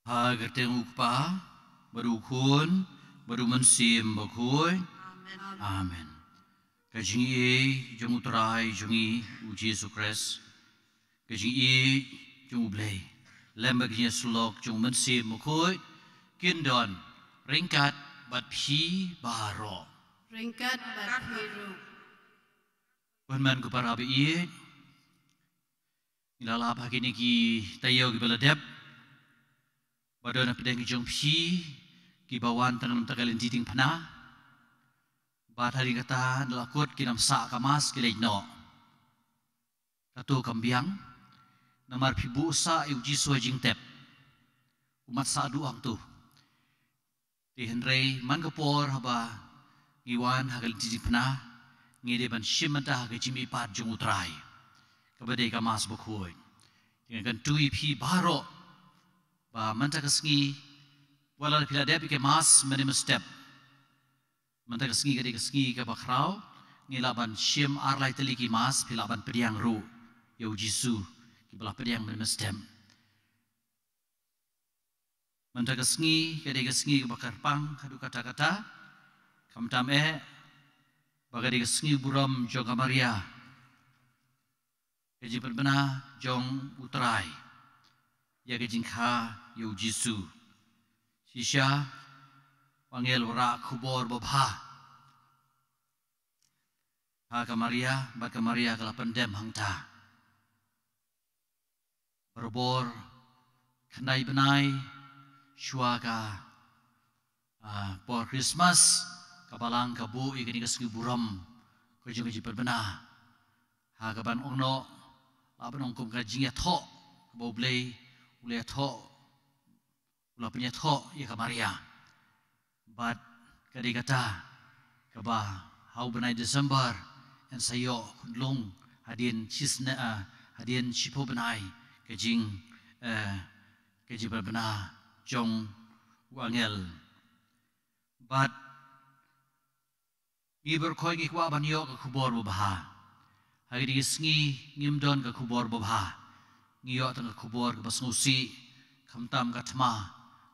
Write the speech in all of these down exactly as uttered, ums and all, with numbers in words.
Ha ka kyrteng u Kpa, bad u Khun, bad u Mynsiem Bakhuid. Amen. Ka jingïeit jong u Trai jong ngi u Jisu Khrist, ka jingïeit jong u Blei, lem bad ka jingïasyllok jong u Mynsiem Bakhuid, kin don ryngkat bad phi baroh. Ryngkat bad phi ruh. Ko hynmen ko para ba ïeit, ngi la lap ha kine ki taïew kiba la dep ba don hapdeng jong phi kiba wan tang na ka bynta ka lynti diengphna. Bad hadien kata, ynda la kut ki nym sah ka Mass ki leit noh. Kato kam biang, namar phi buh sah ïa u Jisu ha jingtep. Ummat sah duh hangto. Te hynrei man ka por haba ngi wan ha ka lynti diengphna, ngi dei ban shim bynta ha ka jingmihpat jong u Trai, kaba dei ka Mass Bakhuid. Te nga kyntu ïa phi baroh ba mynta ka sngi, wat la phi la dep ïa ka Mass mynne mynstep, mynta ka sngi ka dei ka sngi kaba khraw, ngi lah ban shim ar lai tylli ki Mass, phi lah ban pdiang ruh ïa u Jisu, kiba la pdiang mynne mynstep. Mynta ka sngi ka dei ka sngi kaba kyrpang haduh katta katta. Khamtam eh ba ka dei ka sngi burom jong ka Maria, ka jingpynbna jong u Trai ïa ka jingkha ïa u Jisu. Shisha u angel u rah khubor babha ha ka Maria, bad ka Maria ka la pyndem hangta. Barabor khyndai bnai shuwa ka, ah, por Christmas, ka Balang ka buh ïa kane ka sngi burom ka jong ka jingpynbna, ha kaban ong noh, lah ban ong kum ka jingïathoh kaba u Blei u la ïathoh, u la pynïathoh ïa ka Maria. Bad ka dei kata kaba ha u bnai December yn sa ïoh khunlung hadien shisngi, ah, hadien shiphew bnai ka jing, eh, ka jingpynbna jong u angel. Bad ngi baroh ngi kwah ban ïoh ka khubor babha. Ha kine ki sngi ngim don ka khubor babha. Ngi ïoh tang ka khubor kaba sngewsih, khamtam ka thma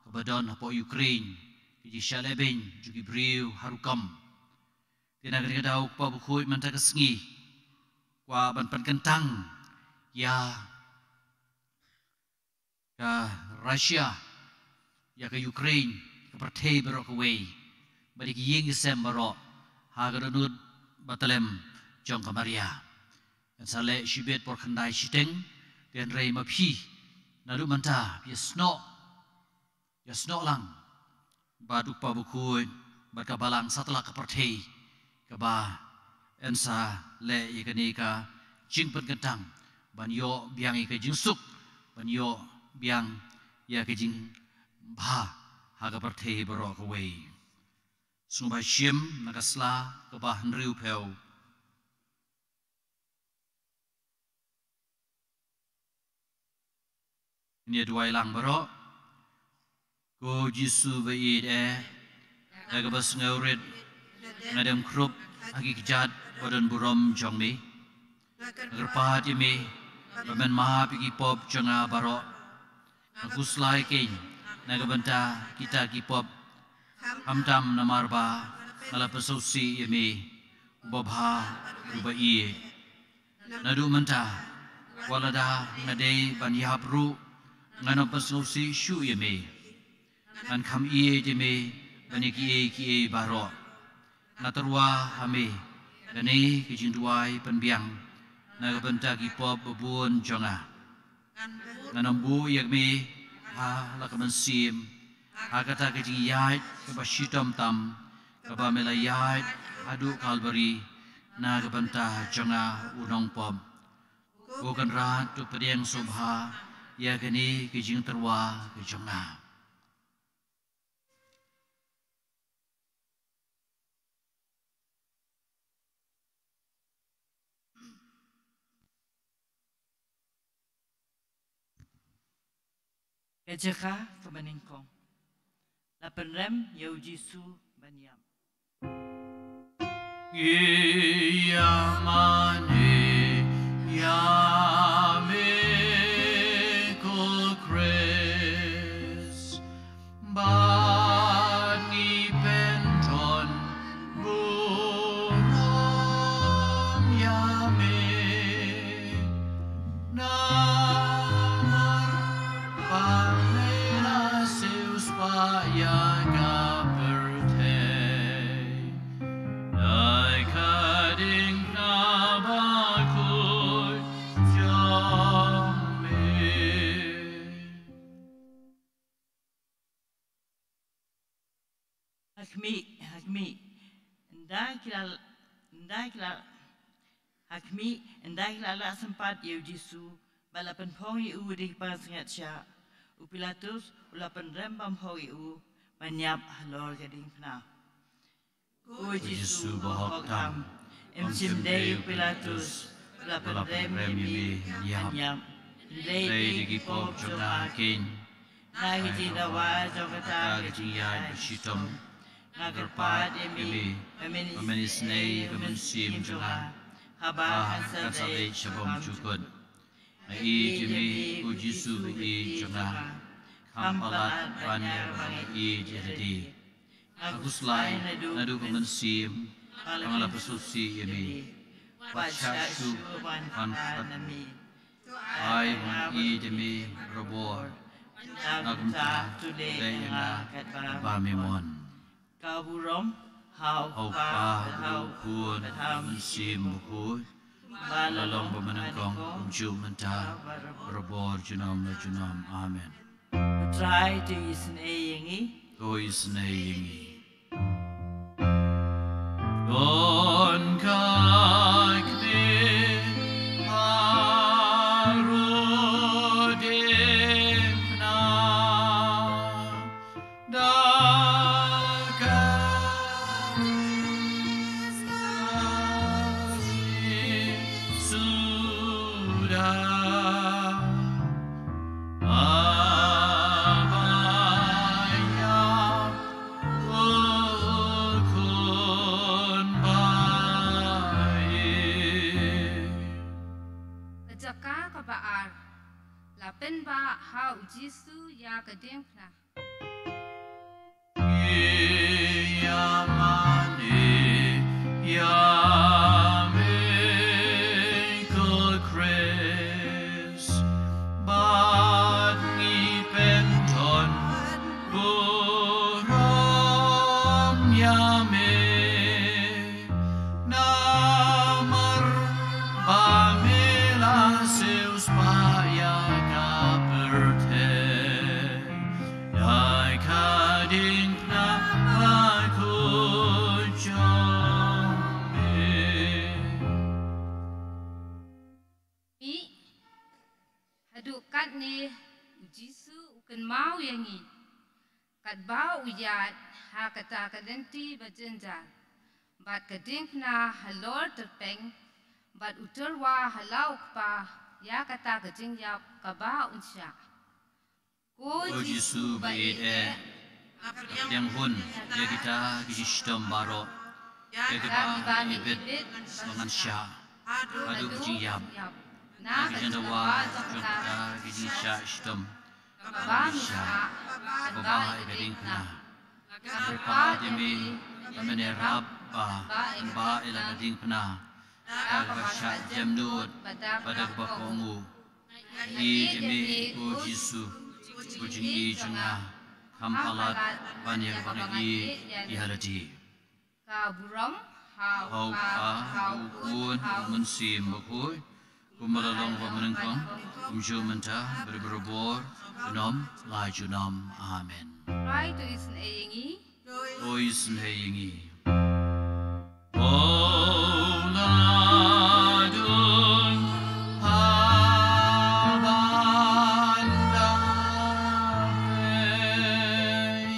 kaba don hapoh Ukraine, ka jingshah lehbeiñ jong ki briew ha rukom. Te na kane ka daw, Kpa Bakhuid, mynta ka sngi kwah ban pynkyntang ïa ka Russia, ïa ka Ukraine, ka pyrthei baroh kawei, bad ïa ki ïing ki sem baroh, ha ka dohnud batlem jong ka Maria. Yn sa leh shibit por khyndai shiteng, te hynrei ma phi, naduh mynta phi ïasnoh, ïasnoh lang bad u Kpa Bakhuid, bad ka Balang satlak ka pyrthei, kaba yn sa leh ïa kane ka jingpynkyntang, ban ïoh biang ïa ka jingsuk, ban ïoh biang ïa ka jingbha ha ka pyrthei baroh kawei. Sngewbha shim na ka sla kaba hynriewphew. Ngin ïa duwai lang baroh. Ko Jisu ba ïeit eh, da kaba sngewrit nga dem khrup ha ki kjat ba don burom jong me. Nga kyrpad ïa me ba men map ïa ki pop jong nga baroh. Nga khuslai keiñ na ka bynta kita ki pop, khamtam namar ba nga la pynsngewsih ïa me, uba bha, uba ïeit. Naduh mynta, wat lada nga dei ban ïap ruh, ngan ym pynsngewsih shuh ïa me. Ngan kham ïeit ïa me ban ïa kiei kiei baroh. Nga tyrwa ha me kane ka jingduwai pynbiang na ka bynta ki pop babun jong nga. Ngan ym buh ïa me ha la ka mynsiem ha kata ka jingïaid kaba shitom tam, kaba me la ïaid haduh Kalbari na ka bynta jong nga u nongpop. Ko Kynrad, to pdiang sngewbha ïa kane ka jingtyrwa ka jong nga. Ka jaka kaba nyngkong. La pynrem ïa u Jisu ban ïap. Ngi ïa mane ïa me ko Khrist. Namar ba me la siewspah ïa ka pyrthei, da ka diengphna bakhuid jong me. Ha khmih, ha khmih. Ynda ki la, ynda ki la, ha khmih, ynda ki la lah sympat ïa u Jisu, bad la pynphong ïa u da ki pansngiat shah, u Pilatus u la pynrem bymhok ïa u ban ïap halor ka diengphna. Ko Jisu bahok tam, ym shym dei u Pilatus u la pynrem ïa me ban ïap, hynrei dei ki pop jong nga keiñ. Na ka jingdawa jong kata ka jingïaid bashitom, nga kyrpad ïa me ba men isynei ïa ka mynsiem jong nga, haba ngan sa leit sha bymjukut. Nga ïeit ïa me, ko Jisu ba ïeit jong nga, kham palat ban ïa kaba nga ïeit ïa lade. Nga khuslai naduh ka mynsiem ba nga la pyrsngewsih ïa me. Wat shah shuh ban khlad na me. To ai ba ngan ïeit ïa me barabor, na kumta to leh ïa nga katba me mon. Ka burom ha U Kpa, ha U Khun, ha U Mynsiem Bakhuid, ba la long ba mynnyngkong, kumjuh mynta, barabor junom la junom. Amen. U Trai to isynei ïa ngi. To isynei ïa ngi. Don ka kmie ha rudip na da ka suda abaya ukhun bai. Ka jaka kaba ar, la pynbah ha U Jisu ïa ka diengphna. Ïa mane ïa me ko Khrist, bad ngi pynthon burom ïa me. Namar ba me la siewspah ïa ka pyrthei, da ka diengphna bakhuid jong me. Mih, haduh katne U Jisu u kynmaw ïa ngi, katba u ïaid ha kata ka lynti ba jynjar, bad ka diengphna halor tyrpeng, bad u tyrwa ha la U Kpa ïa kata ka jingïap kaba un shah. Ko Jisu ba ïeit eh, pdiang hun ïa kita ki jingshitom baroh, ïa kiba ngi bit ba ngan shah haduh ka jingïap, na ka jingdawa jong kita ki jingshah shitom, ba me shah, ba me shah ïa ka diengphna. Nga kyrpad ïa me ba men ïarap ba ngan bah ïa la ka diengphna da kaba shah jem nud bad da kaba kohnguh. Nga ïeit ïa me ko Jisu, ko jingïeit jong nga, kham palat ban ïa kaba nga ïeit ïa lade. Ka burom ha U Kpa, ha U Khun, ha U Mynsiem Bakhuid, kumba la long ba mynnyngkong, kumjuh mynta, bad barabor junom la junom. Amen. Trai to isynei ïa ngi. To isynei ïa ngi. Ko la don ha ban da rei,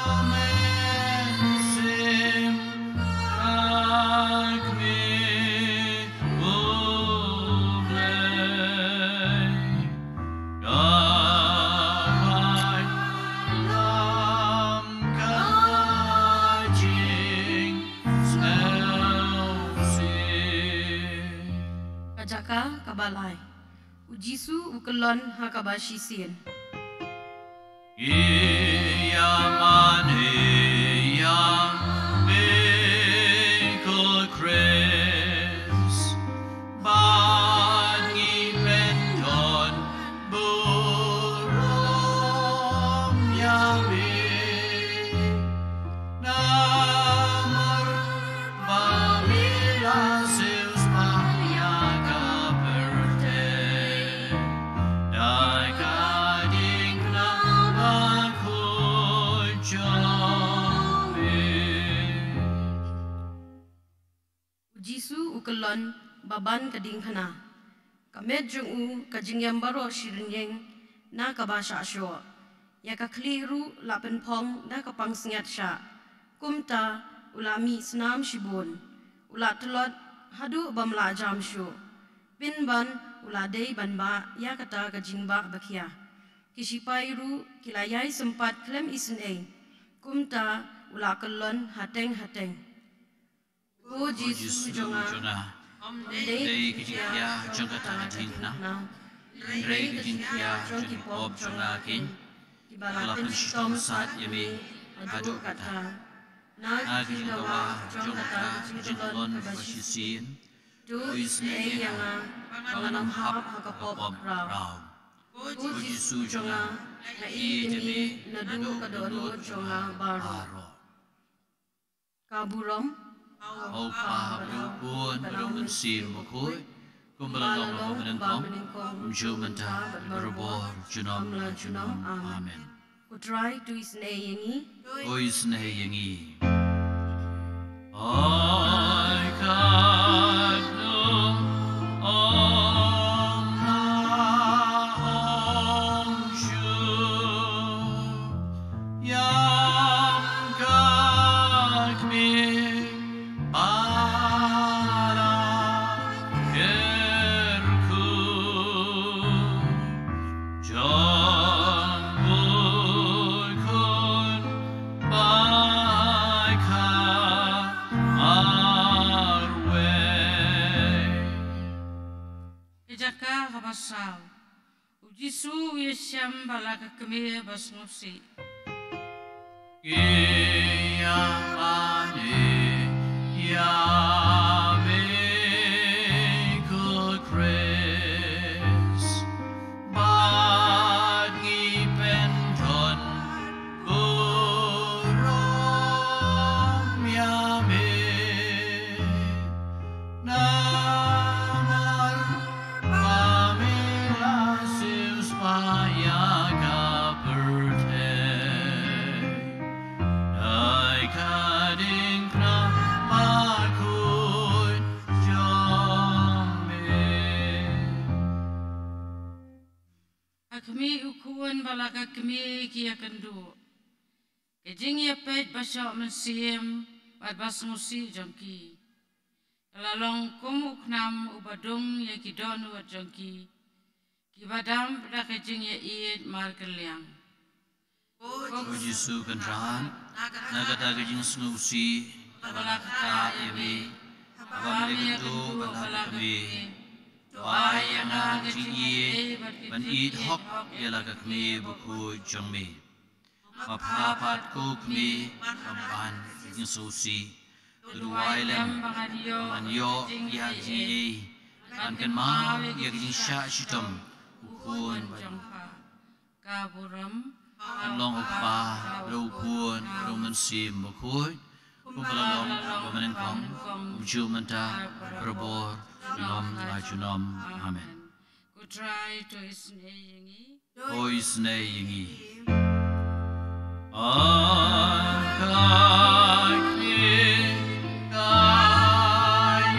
ka mynsiem ka kmie U Blei, ka bai lam ka jingsngewsih. Ka jaka kaba lai. U Jisu u kyllon ha kaba shisien. Ïa mane ïa me ko Khrist, ba ba ban ka diengphna. Ka met jong u ka jingïam baroh shi rynïeng na kaba shah shoh. Ïa ka khlieh ruh la pynphong da ka pangsngiat shah. Kumta u la mih snam shibun. U la tlot haduh bym lah jam shuh. Pynban u la dei ban bah ïa kata ka jingbah ba khia. Ki shipai ruh ki la ïai sympat khlem isynei. Kumta u la kyllon hateng hateng. Ko Jisu jong nga, ym dei ka jingkhia jong kata ka diengphna, hynrei ka jingkhia jong ki pop jong nga keiñ, kiba la pynshitom sat ïa me haduh katta. Na ka jingdawa jong kata ka jingkyllon kaba shisien, to isynei ïa nga ba ngan ym hap ha ka pop khraw. Ko Jisu jong nga, nga ïeit ïa me naduh ka dohnud jong nga baroh. Ka burom ha U Kpa bad ha U Khun bad ha U Mynsiem Bakhuid, kumba la long ha kaba nyngkong, kumjuh mynta bad barabor, junom la junom. Amen. Ko Trai, to isynei ïa ngi. To isynei ïa ngi. Ai katno ong na ong shu ïam ka kmie ba la kyrkhu jong U Khun ba kha marwei. Ka jaka kaba saw. U Jisu u ïashem bad la ka kmie ba sngewsih. Ki ïa mane ïa me ko Khrist, bad ngi pynthut burom ïa me. Namar ba me la siewspah ïa ka pyrthei, da ka diengphna bakhuid jong me. Ha khmih, U Khun bad la ka kmie ki ïakynduh. Ka jingïapeit ba shoh mynsiem bad ba sngewsih jong ki ka la long kum u khnam uba dung ïa ki dohnud jong ki, kiba dap da ka jingïaieit markylliang. Ko Jisu Kynrad, na kata ka jingsngewsih kaba la ktah ïa me, haba me ïakynduh bad la ka kmie, to ai ïa nga ka jingïeit ban ïeit hok ïa la ka kmie bakhuid jong me. Ma pha pat ko kmie, ban ban ka jingsngewsih, to duwai lem ba ngan ïoh ïa ka jingïeit, ban kynmaw ïa ka jingshah shitom U Khun jong pha. Ka burom kan long ha U Kpa, bad ha U Khun, bad ha U Mynsiem Bakhuid, kumba la long ha kaba nyngkong, kumjuh mynta, barabor, junom la junom. Amen. Ko Trai, to isynei ïa ngi. To isynei ïa ngi. Ai ka kmie ka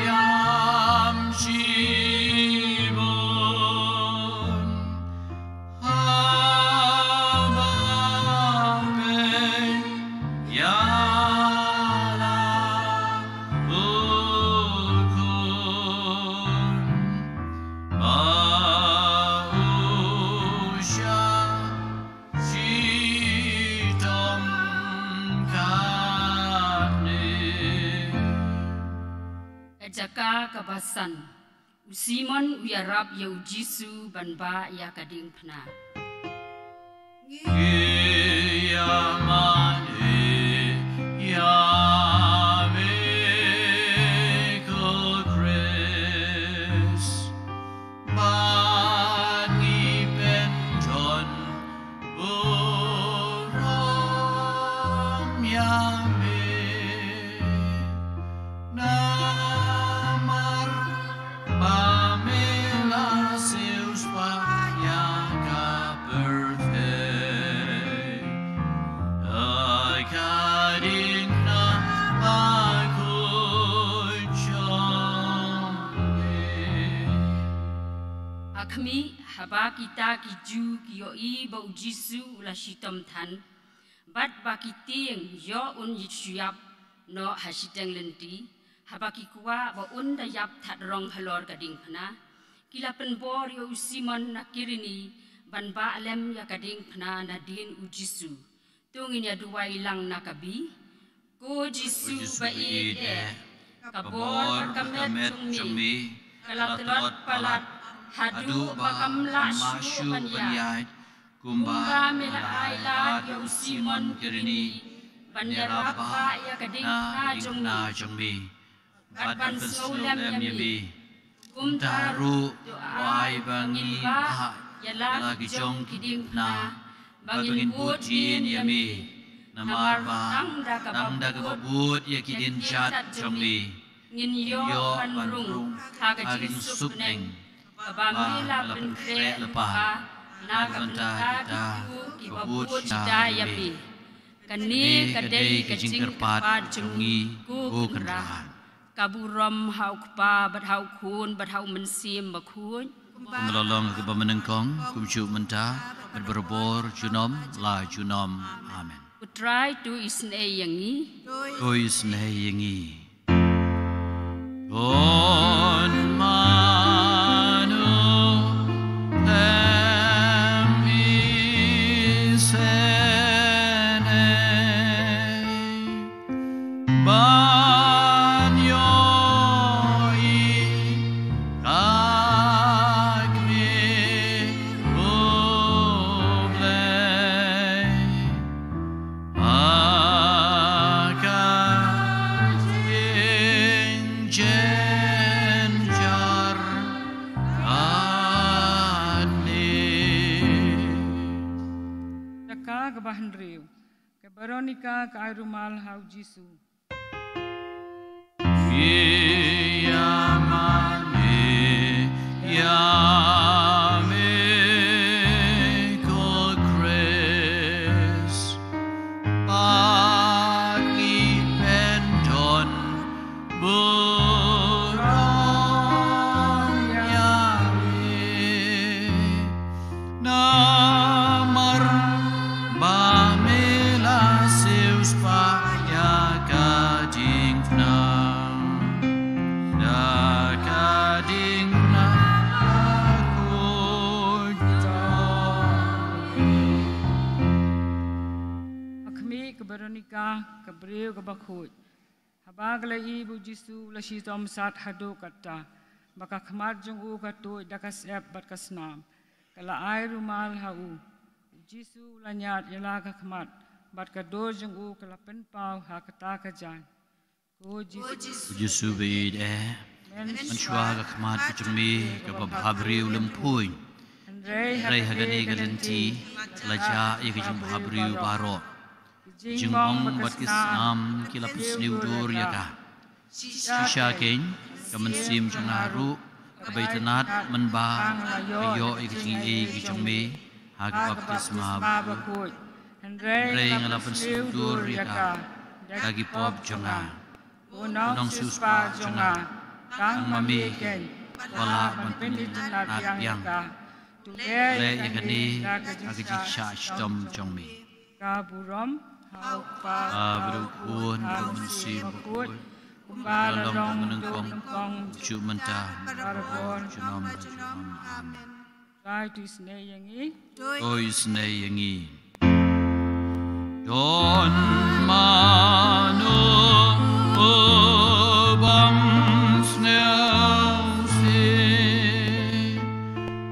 ïam shibun, haba peit ïa la U Khun ba u shah shitom katne. Ka jaka kaba san. U Simon u ïarap ïa U Jisu ban bah ïa ka diengphna. Ngi ïa mane ïa me ko Khrist, bad ngi pynthut burom ïa me. Namar ba me la siewspah ïa ka pyrthei, da Khmih, haba kita ki Jiw ki ïohi ba u Jisu u la shitom than, bad ba ki tieng ïoh un ïa shu ïap noh ha shiteng lynti, haba ki kwah ba un da ïap thad rong halor ka diengphna, ki la pynbor ïa u Simon na Kirini ban bah lem ïa ka diengphna nadien u Jisu. To ngin ïa duwai lang na ka B. Ko Jisu ba ïeit eh, ka bor bad ka met jong me ka la tlot palat haduh ba kam lah shuh ban ïaid, kumba me la ai lad ïa u Simon Kirini ban ïarap bah ïa ka diengphna jong me bad ban sngewlem ïa me. Kumta ruh, to ai ba ngin bah ïa la ki jong ki diengphna ba ngin bud dien ïa me. Namar ba tang da kaba bud ïa ki dienjat jong me ngin ïoh ban rung ha ka jingsuk bneng kaba me la pynkhreh lypa na ka bynta kita kiba bud shisha ïa me. Kane ka dei ka jingkyrpad jong ngi, ko Kynrad. Ka burom ha u Kpa bad ha u Khun bad ha u Mynsiem Bakhuid. Kumba la long ha kaba mynnyngkong, kumjuh mynta bad barabor junom la junom. Amen. U Trai to isynei ïa ngi. To isynei ïa ngi. Don mano em isynei ban ïohi ka kmie U Blei. Ha ka jingjynjar kane. Jaka kaba hynriew. Ka Veronica ka ai rumal ha u Jisu. Ïa mane, ïa me ko Khrist, ba ngi pyndonkam burom ïa me. Namar ba me la siewspah ïa ka diengphna, da ka diengphna bakhuid jong me. Ka kmie ka Veronica, ka briew kaba khuid. Haba ka la ïohi ba u Jisu u la shitom sat haduh katta, ba ka khmat jong u ka tuid da ka syep bad ka snam, ka la ai rumal ha u. U Jisu u la ñiad ïa la ka khmat, bad ka dur jong u ka la pynpaw ha kata ka jaiñ. Ko Jisu. U Jisu ba ïeit eh, mynshuwa ka khmat ka jong me kaba bhabriew lym phuiñ. Hynrei ha kane ka lynti la jah ïa ka jingbhabriew baroh. Ki jingong bad ki snam ki la pynsniew dur ïa ka. Shisha kein, ka mynsiem jong nga ruh ka ba itynnad mynba ka ïoh ïa ka jingaiei ka jong me ha ka baptisma bakhuid. Hynrei nga la pynsniew dur ïa ka da ki pop jong nga. U nongsiewspah jong nga, tang ma me kein ba lah ban pynitynnad biang ïa ka. To leh ïa kane ha ka jingshah shitom jong me. Ka burom ha u Kpa, ha u Khun, ha u Mynsiem Bakhuid, kumba la long mynnyngkong, kumjuh mynta, barabor junom junom. Amen. Trai to isynei ïa ngi. To isynei ïa ngi. Don mano ubym sngewsih,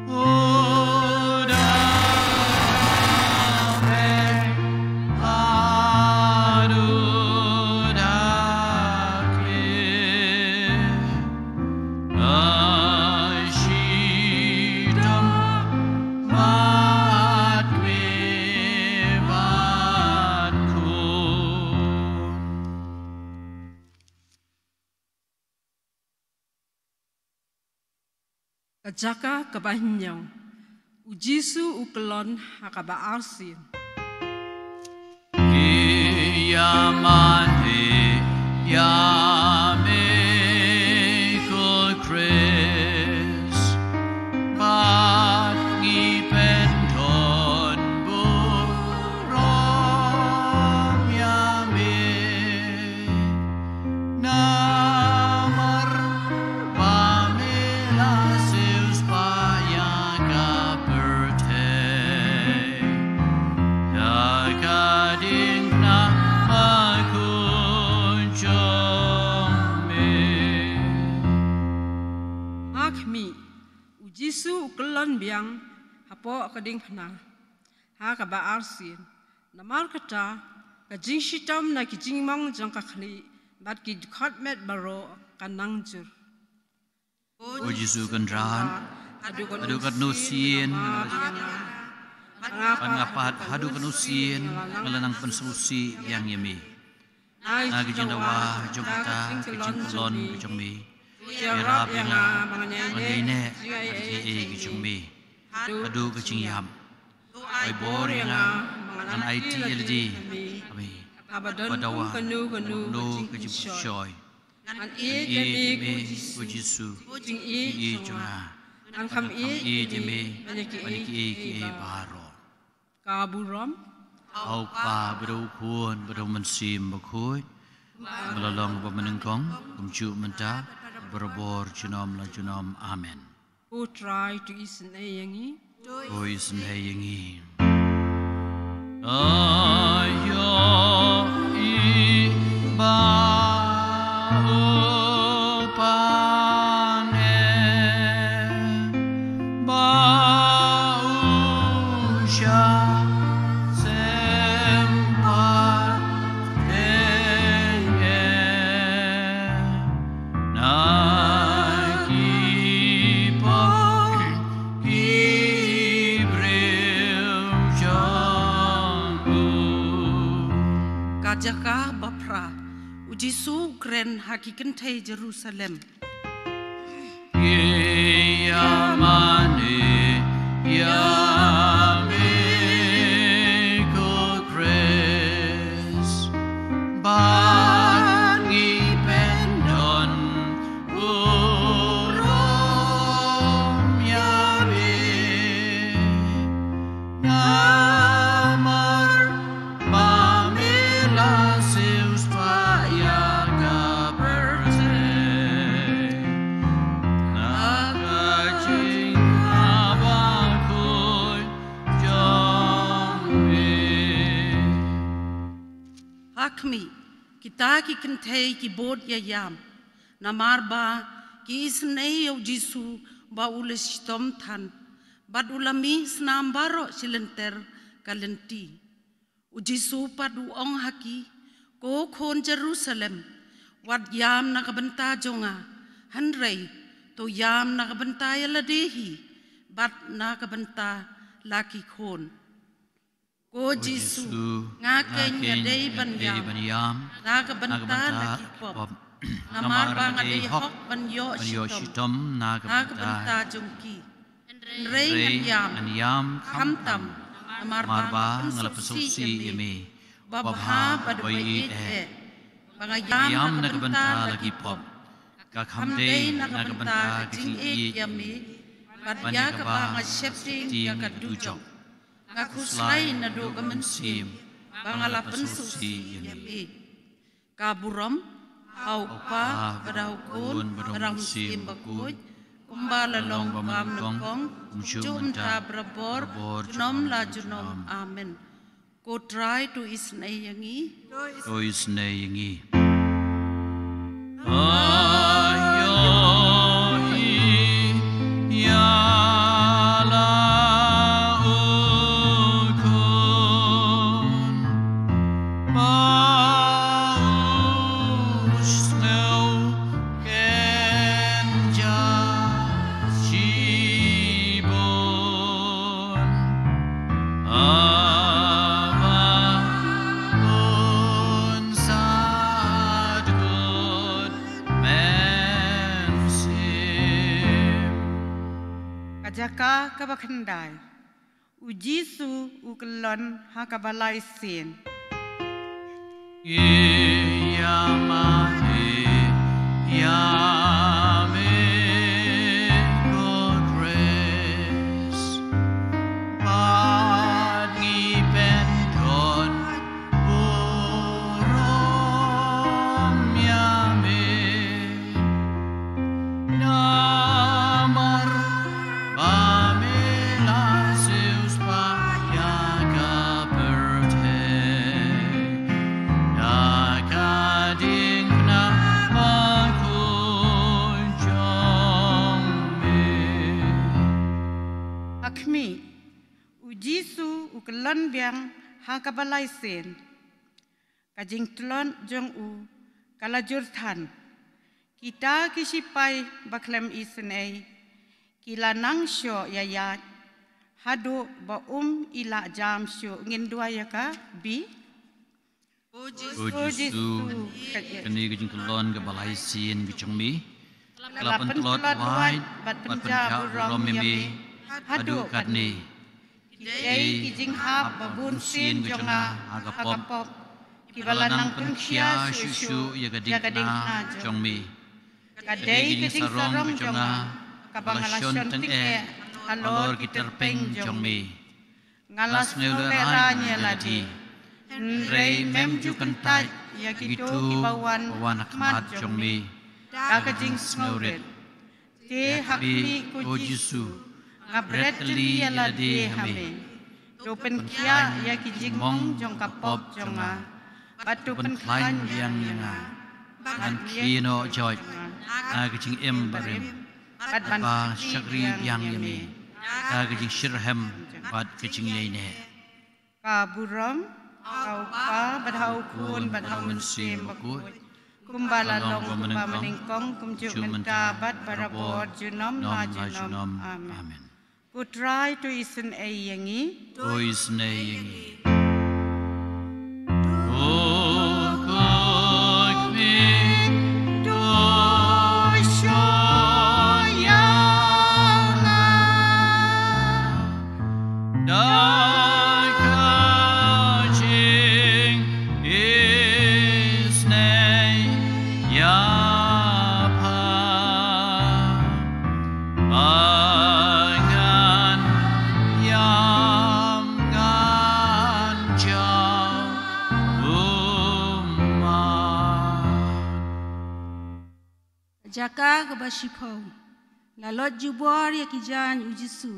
u da peit bad u da kit. Ai shitom bad kmie bad khun. Ka jaka kaba hynñiew. U Jisu u kyllon ha kaba arsien. Ïa mane ïa me ko Khrist, ba Ïa ka pyrthei da ka diengphna bakhuid jong me. Ha khmih, u Jisu u kyllon biang hapoh ka diengphna ha kaba arsien. Namar kata, ka jingshitom na ki jingmong jong ka khlieh bad ki dkhot met baroh kan nang jur. Ko Jisu Kynrad, haduh katno sien, bad nga pat haduh katno sien nga la nang pynsngewsih biang ïa me. Na ka jingdawa jong kata ka jingkyllon ka jong me, ïarap ïa nga ba ngan ïaineh ïa kiei kiei ki jong me haduh ka jingïap. Ai bor ïa nga ba ngan aiti ïa lade ha me, haba don kano kano ka jingpynshoi. Ngan ïeit ïa me, ko Jisu, ko jingïeit jong nga. Ngan kham ïeit ïa me ban ïa kiei kiei baroh. Ka burom ha u Kpa bad u Khun bad u Mynsiem Bakhuid, kumba la long, kumba mynnyngkong, kumjuh mynta, barabor junom la junom. Amen. Ko Trai, to isynei ïa ngi. To isynei ïa ngi. Ayo i ba u pane ba u sha sempa te ye na ki pop ki briew jong u. Ka jaka ba phra, u Jisu u kren ha ki kynthei Jerusalem. Ki ïa mane ïa me ko Khrist, bad ngi pyndon burom ïa me. Namar ba me la siewspah ïa ka pyrthei na ka jingabakhuid jong me. Ha khmih, kita ki kynthei ki bud ïa ïam, namar ba ki isynei ïa u Jisu ba u la shitom than bad u la mih snam baroh shi lynter ka lynti. U Jisu pat u ong ha ki, ko khun Jerusalem, wat ïam na ka bynta jong nga, hynrei to ïam na ka bynta ïa lade hi bad na ka bynta la ki khun. Ko Jisu, nga keiñ nga dei ban ïam na ka bynta la ki pop, namar ba nga dei hok ban ïoh shitom na ka bynta jong ki. Hynrei ngan ïam, ngan ïam khamtam namar ba nga la pynsngewsih ïa me, u babha bad u baieit eh. Ba nga ïam na ka bynta la ki pop, ka kham dei na ka bynta ka jingïeit ïa me bad ïa kaba nga sheptieng ïa ka dujok. Nga khuslai naduh ka mynsiem ba nga la pynsngewsih ïa me. Ka burom ha u Kpa bad ha u Khun bad ha u Mynsiem Bakhuid, kumba la long, kumba mynnyngkong, kumjuh mynta, barabor junom la junom. Amen. Ko Trai, to isynei ïa ngi. To isynei ïa ngi. Ayo i ïa la u Khun ba u sngew kynja shibun. Aba un sa dkut mynsiem. Ka jaka kaba khyndai. U Jisu u kyllon ha kaba lai sien. Ïa mane ïa me ko Khrist, bad ngi pyndon burom ïa me. Namar Khmih, u Jisu u kyllon biang ha kaba lai sien. Ka jingtlot jong u ka la jur than. Kita ki shipai ba khlem isynei ki la nang shoh ïa ïaid haduh ba um i la jam shuh. Ngin duwai ïa ka bi. O Jisu, kane ka jingkyllon kaba lai sien ka jong me ka la pyntlot wad bad pynjah burom ïa me haduh katne. Ki dei ki jinghap ba bun sien jong nga ha ka pop kiba la nang pynkhia shuh shuh ïa ka diengphna jong me. Ka dei ka jingsarong jong nga kaba nga la shon tyngeh halor ki tyrpeng jong me. Nga la sngewlehraiñ ïa lade, hynrei mem ju kyntait ïa kito kiba wan ha khmat jong me da ka jingsngewrit. Te ha khmih, ko Jisu, nga bret ïa lade ha me. To pynkhiah ïa ki jingmong jong ka pop jong nga bad to pynkhlaiñ biang ïa nga. Ngan khie noh joit na ka jingim barim bad ban shakri biang ïa me da ka jingshitrhem bad ka jingïaineh. Ka burom ha u Kpa bad ha u Khun bad ha u Mynsiem Bakhuid, kumba la long ha u kpa mynnyngkong, kumjuh mynta bad barabor, junom la junom. Amen. Ko Trai, to isynei ïa ngi. To isynei ïa ngi. Jaka kaba shiphew. La lot jubor ïa ki jaiñ u Jisu.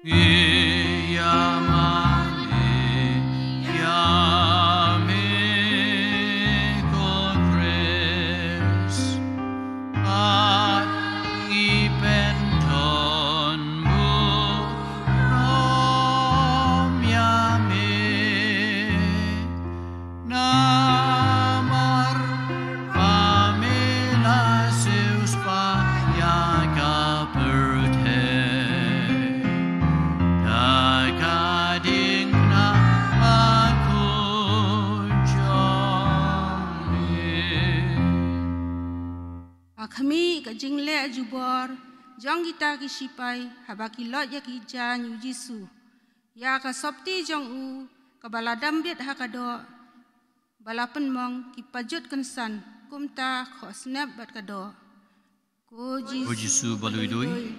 Ïa mane, ïa me ko Khrist, bad ngi pynthon burom ïa me. Namar ba me la siewspah ïa ka pyrthei da ka diengphna bakhuid jong me. Ha khmih, ka jingleh jubor jong kita ki shipai haba ki lot ïa ki jaiñ u Jisu. Ïa ka sopti jong u kaba la dam bit ha ka doh ba la pynmong, ki pajut kynsan kumta khohsnep bad ka doh. Ko Jisu, ko Jisu ba duwai,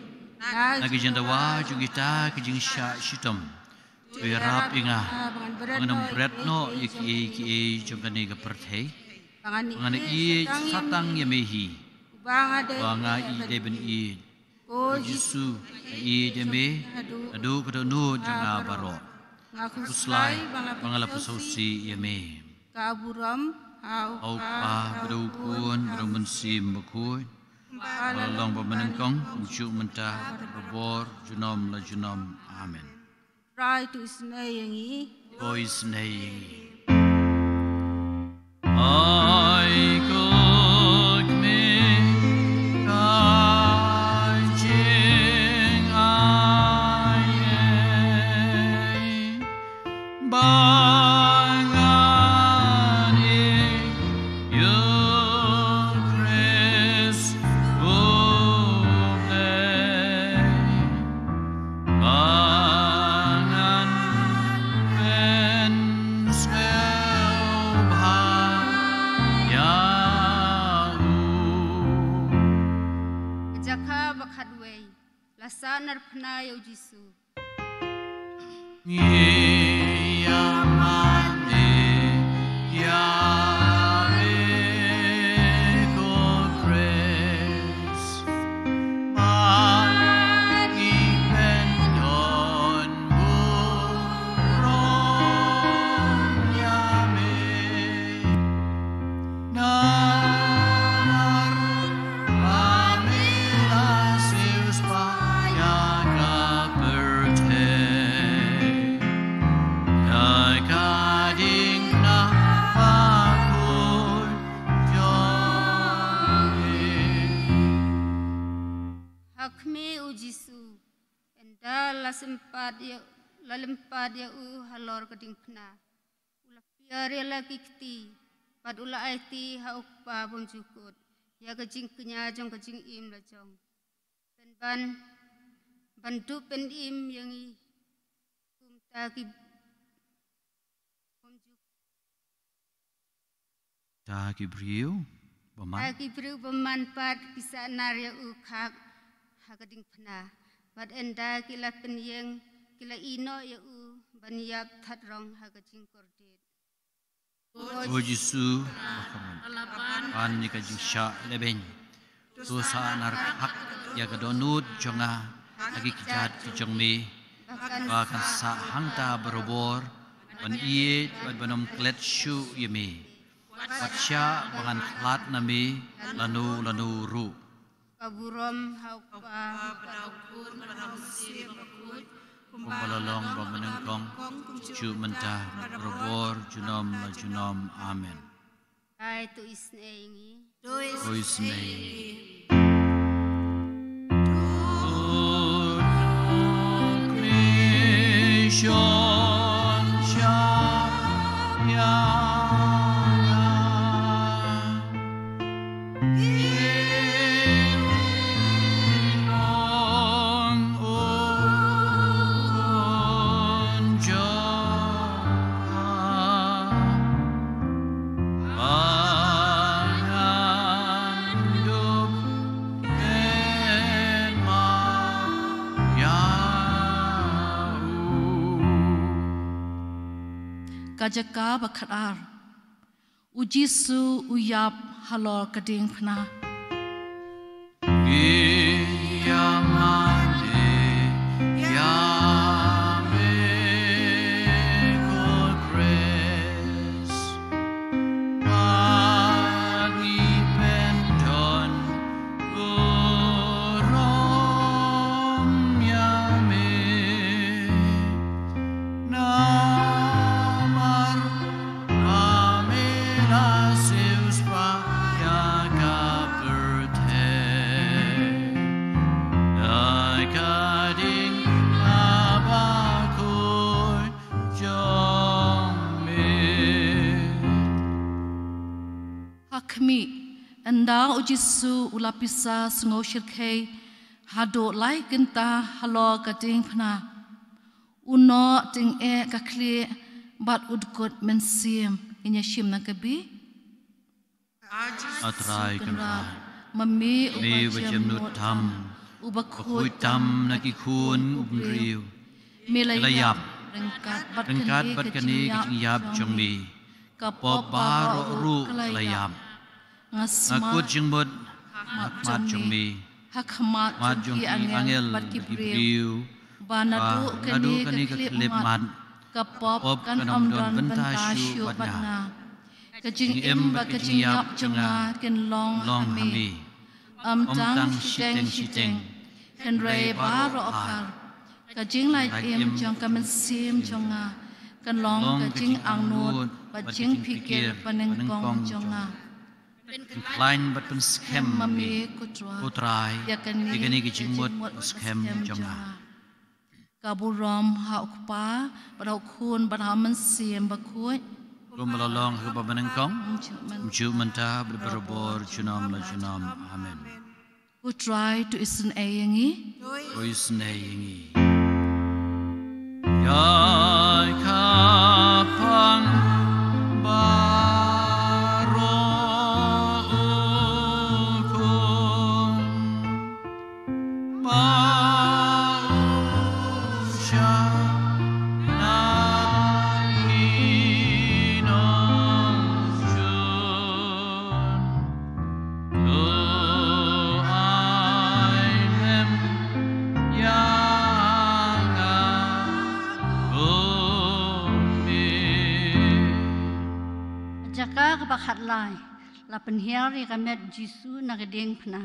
na ki jingdawa jong kita ki jingshah shitom, to ïarap ïa nga ba ngan ym bret noh ïa kiei kiei jong kane ka pyrthei, ba ngan ïeit satang ïa me hi, ba nga i dei ban ïeit. Ko Jisu, nga ïeit ïa me naduh ka dohnud jong nga baroh. Nga khuslai ba nga la pynsngewsih ïa me. Ka burom ha u Kpa, bad u Khun, bad u Mynsiem Bakhuid, ba la long ha u mynnyngkong, kumjuh mynta, barabor, junom la junom. Amen. Trai, to isynei ïa ngi. To isynei ïa ngi. Ai khmih, ka jingai ei ba ngan ïeit ïa u Khrist u Blei, ba ngan pynsngewbha ïa u. Ka jaka ba khatwei. La sah narphna ïa u Jisu. Ngi ïa mane ïa me ko Khrist, ba ngi pynthon burom ïa me. Namar ba me la siewspah ïa ka Khmih, u Jisu, ynda la sympat ïa, la lympat ïa u halor ka diengphna, u la piar ïa la ki kti, bad u la aiti ha u Kpa bymjukut ïa ka jingkñia jong ka jingim la jong, pynban ban dup pynim ïa ngi kumta ki bymjukut. Ta ki briew bymman. Ta ki briew bymman pat ki sah nar ïa u khak ha ka diengphna, bad ynda ki la pynïeng, ki la ïehnoh ïa u ban ïap thad rong ha ka jingkordit. O Jisu, ba kham ban ïa ka jingshah lehbeiñ, to sah nar khak ïa ka dohnud jong nga ha ki kjat ki jong me, ba kan sah hangta barabor ban ïeit bad ban ym klet shuh ïa me, bad shah ba ngan khlad na me lano lano ruh. Ka burom ha u Kpa, bad ha u Khun, bad ha u Mynsiem Bakhuid, kumba la long ba mynnyngkong, kumjuh mynta, barabor junom la junom. Amen. Ai, to isynei ïa ngi. To isynei ïa ngi. Ka jaka ba khatar. U Jisu u ïap halor ka diengphna. Namar ba me la siewspah ïa ka pyrthei da ka diengphna bakhuid jong me. Ha khmih, ynda u Jisu u la pisa sngew shyrkhei haduh lai kynta halor ka diengphna, u noh tyngeh ka khlieh bad u dkut mynsiem. Ngin ïa shim na ka B. A Trai Kynrad, ma me uba jemnud tam, uba khuid tam na ki khun u bynriew, me la ïap ryngkat bad kane ka jingïap jong me. Ka pop baroh ruh ka la ïap. Nga kut jingmut ha khmat jong me, ha khmat jong ki angel bad ki briew, ba naduh kane ka khyllipmat ka pop kan ym don bynta shuh bad nga. Ka jingim bad ka jingïap jong nga kin long ha me. Ym tang shiteng shiteng, hynrei baroh ar. Ka jinglait im jong ka mynsiem jong nga kan long ka jingangnud bad jingpyrkhat ba nyngkong jong nga. Pynkhlaiñ bad pynskhem ma me, ko Trai, ïa kane ka jingmut skhem jong nga. Ka burom ha u Kpa, bad ha u Khun, bad ha u Mynsiem Bakhuid. Kumba la long ha kaba nyngkong, kumjuh mynta, bad barabor junom la junom. Amen. Ko Trai, to isynei ïa ngi. To isynei ïa ngi. Ïa ka pang baroh u khun ba u shah na ki nongjun. To ai lem ïa nga, ko Mi. Jaka kaba khatlai. La pynhiar ïa ka met Jisu na ka diengphna.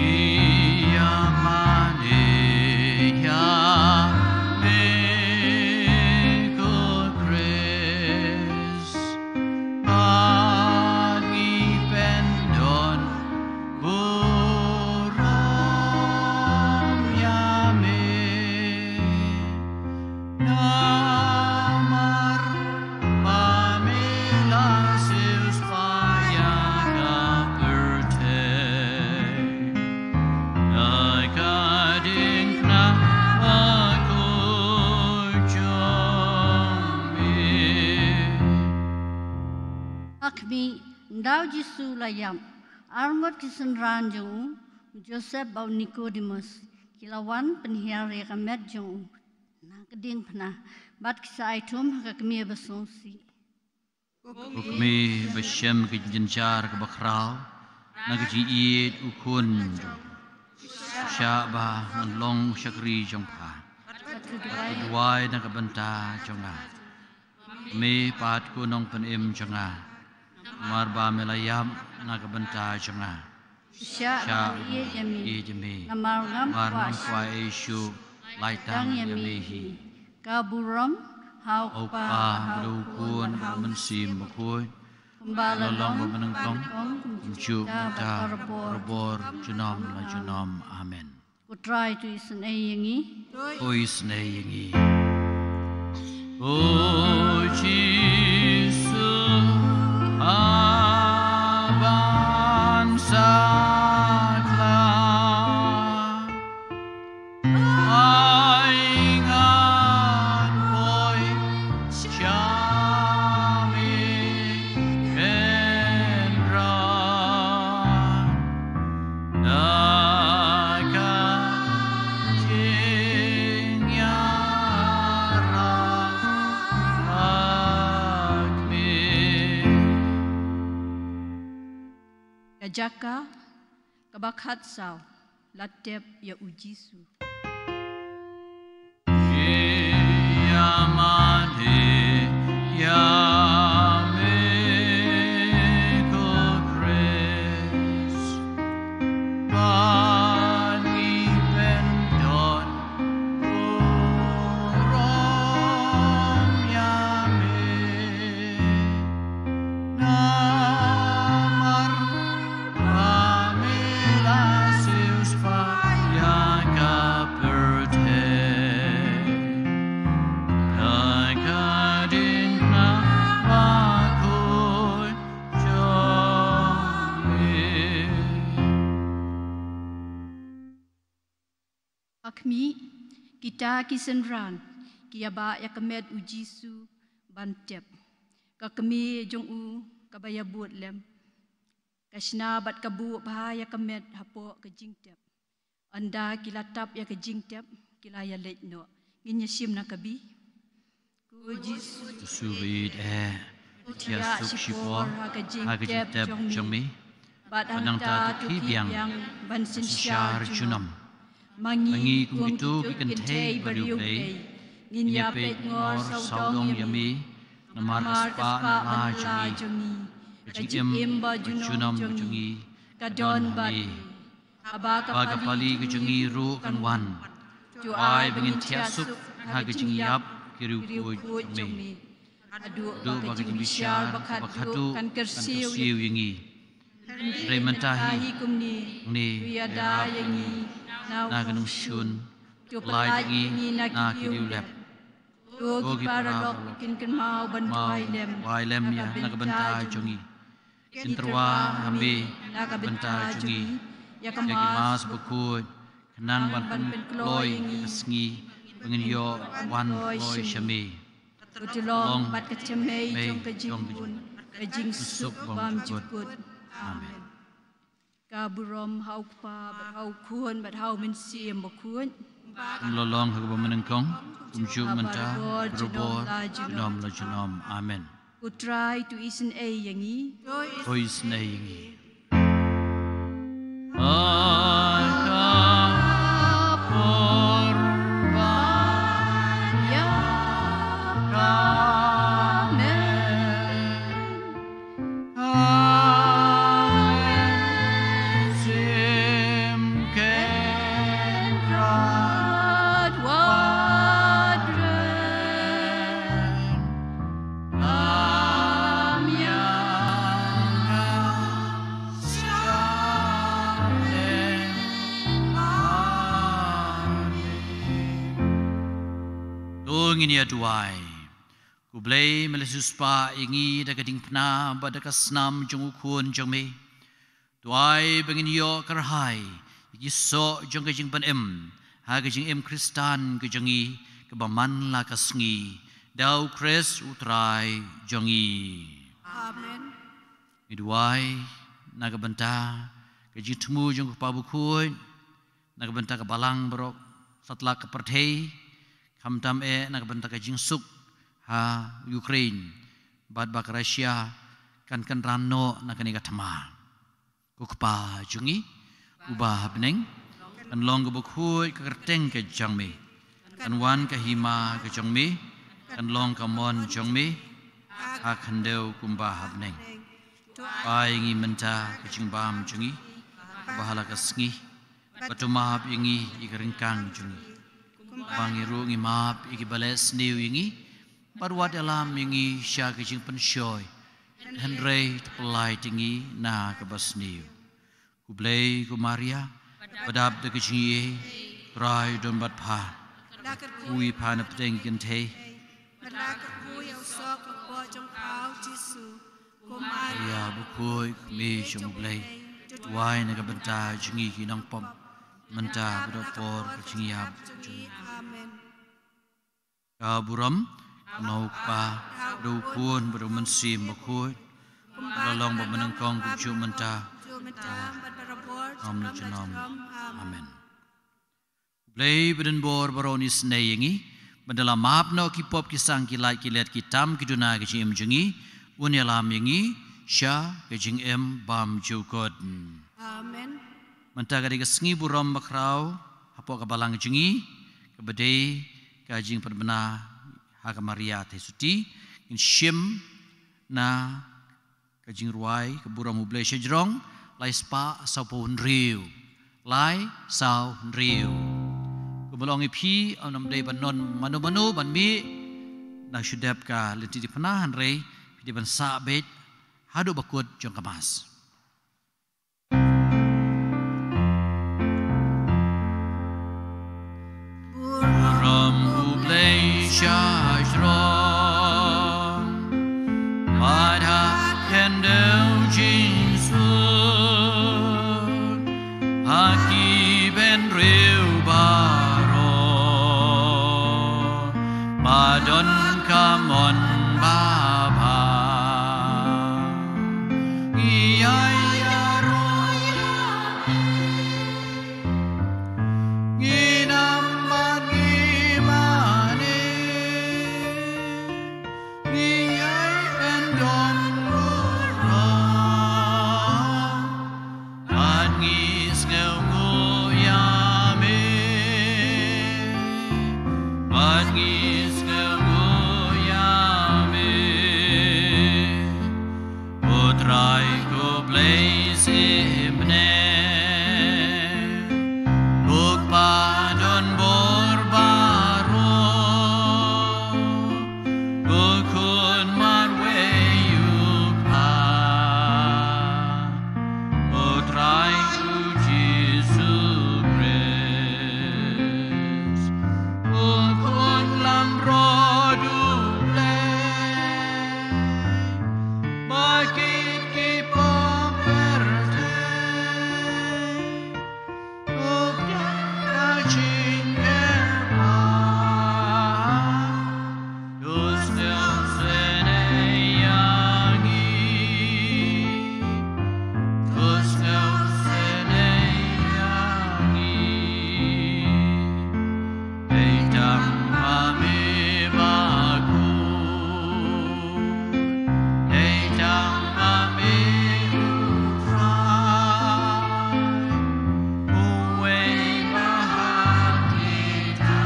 Ïa mane ïa me ko Khrist, ba ngi pyndon. Ynda u Jisu u la ïap, arngut ki synran jong u, u Joseph bad u Nikodemos, ki la wan pynhiar ïa ka met jong u na ka diengphna, bad ki sa ai thum ha ka kmie basngewsih. Ko kmie ba shem ka jingjynjar kaba khraw na ka jingïeit u khun jong u. Shah ba ngan long u shakri jong pha. Bad to duwai na ka bynta jong nga. Kmie, pat ko Nongpynim jong nga. Namar ba me la ïap na ka bynta jong nga. Shah, shah ïeit ïa me. Namar ngam kwah shuh. Lait tang ïa me hi. Ka burom ha u Kpa, ha u Khun, ha u Mynsiem Bakhuid. Kumba la long, kumba nyngkong, kumjuh, mynta, barabor, junom la junom. Amen. Ko Trai to isynei ïa ngi. To isynei ïa ngi. O Jisu, a ban sakla, ai ngan poi sha me kynrad. Da ka jingïarap ha me. Ka jaka kaba khatsaw, la tep ïa u Jisu. Ïa mane ïa me ko Khrist, ban ngi pyndonkam ïa me. Namar ba me la siewspah ïa ka pyrthei da ka diengphna bakhuid jong me. Ha khmih, kita ki synran ki ïabah ïa ka met u Jisu ban tep. Ka kmie jong u kaba ïabud lem, ka shna bad ka buh bha ïa ka met hapoh ka jingtep. Ynda ki la tap ïa ka jingtep, ki la ïaleit noh. Ngin ïa shim na ka B. Ko Jisu, to shu bit eh, to thiah suk shipor ha ka jingtep jong me. Bad nangta to khie biang ban synshar junom. Ma ngi kum kito ki kynthei bariewblei, ngin ïa peit ngor sawdong ïa me. Namar ka spah na la jong ngi, ka jingim ba junom jong ngi ka don bad me. Haba ka pali ka jong ngi ruh kan wan, to ai ba ngin thiah suk ha ka jingïap ki riewkhuid jong me. Haduh ba ka jingbishar ba khatduh kan kyrsiew ïa ngi. Hynrei mynta hi kumne, to ïada ïa ngi na ka nongshun, to pyllait ïa ngi na ki riewlep. Ko ki paralok kin kynmaw ban duwai lem ïa na ka bynta jong ngi. Kin tyrwa ha me na ka bynta jong ngi ïa ka Mass Bakhuid, khnang ban pynkloi ïa ka sngi ba ngin ïoh wan kloi sha me. To long bad ka thymmei jong ka jingbun, ka jingsuk bymjukut. Amen. Ka burom ha u Kpa bad ha u Khun bad ha u Mynsiem Bakhuid. Kum la long ha kaba mynnyngkong, kumjuh mynta, barabor, junom la junom. Amen. Ko Trai to isynei ïa ngi. To isynei ïa ngi. To ngin ïa duwai. Ko Blei, me la siewspah ïa ngi da ka diengphna bad da ka snam jong u Khun jong me. To ai ba ngin ïoh kyrhai ïa ki soh jong ka jingpynim ha ka jingim Khristan ka jong ngi kaba man la ka sngi, da u Khrist u Trai jong ngi. Amen. Ngi duwai na ka bynta ka jingthmu jong ka Kpa Bakhuid, na ka bynta ka balang baroh satlak ka pyrthei, khamtam eh na ka bynta ka jingsuk ha Ukraine bad ba ka Russia kan kynran noh na kane ka thma. Ko Kpa jong ngi uba ha bneng, kan long ka bakhuid ka kyrteng ka jong me, kan wan ka hima ka jong me, kan long ka mon jong me ha khyndew kumba ha bneng. Pynpaw ïa ngi mynta ka jingbam jong ngi ba ha la ka sngi, bad to map ïa ngi ïa ka ryngkang jong ngi, ba ngi ruh ngi map ïa kiba leh sniew ïa ngi, bad wat ïalam ïa ngi sha ka jingpynshoi, hynrei to pyllait ïa ngi na kaba sniew. Khublei ko Maria, ba dap da ka jingïeit, Trai u don bad pha. Kyrkhu ïa pha na pdeng ki kynthei, bad la kyrkhu ïa u soh ka kpoh jong pha, u Jisu. Ko Maria bakhuid, Kmie jong U Blei, duwai na ka bynta jong ngi ki nongpop, mynta bad ha ka por ka jingïap jong ngi. Amen. Ka burom, na u Kpa, bad u Khun, bad u Mynsiem Bakhuid, la long bad mynnyngkong, kumjuh mynta, juh mynta, bad barabor, junom la junom. Amen. U Blei badonbor baroh un isynei ïa ngi, bad un la map noh ki pop, ki sang, ki lait, ki let, ki tam, ki duna, ki jingim jong ngi, un ïalam ïa ngi sha ka jingim bymjukut. Amen. Mynta ka dei ka sngi burom bakhraw hapoh ka balang jong ngi, kaba dei ka jingpynbna ha ka Maria Theisotti. Ngin shim na ka jingrwai ka burom U Blei shajrong, lai spah sawphew hynriew. Lai saw hynriew. Kumba long ïa phi, ym dei ban don mano mano ban mih na shu dep ka lynti diengphna, hynrei phi dei ban sah beit haduh ba kut jong ka Mass. Burom U Blei shajrong, bad ha khyndew jingsuk, ha ki bynriew baroh, ba don ka mon babha. Ngi ïai ïaroh, ngi nam bad ngi mane, ngi ïai pyndon burom, bad ngi sngewnguh ïa me, bad ngi sngewnguh ïa me. U Trai ko Blei symbai, u Kpa donbor baroh, u Khun marwei u Kpa, u Trai u Jisu Khrist, u Khun lamroh U Blei, ba kit ki pop pyrthei, u kdew ka jingkyrpad, to sngewsynei ïa ngi, to sngewsynei ïa ngi. Dei tang ma me bakhuid, dei tang ma me u Trai, uwei ba ha kita,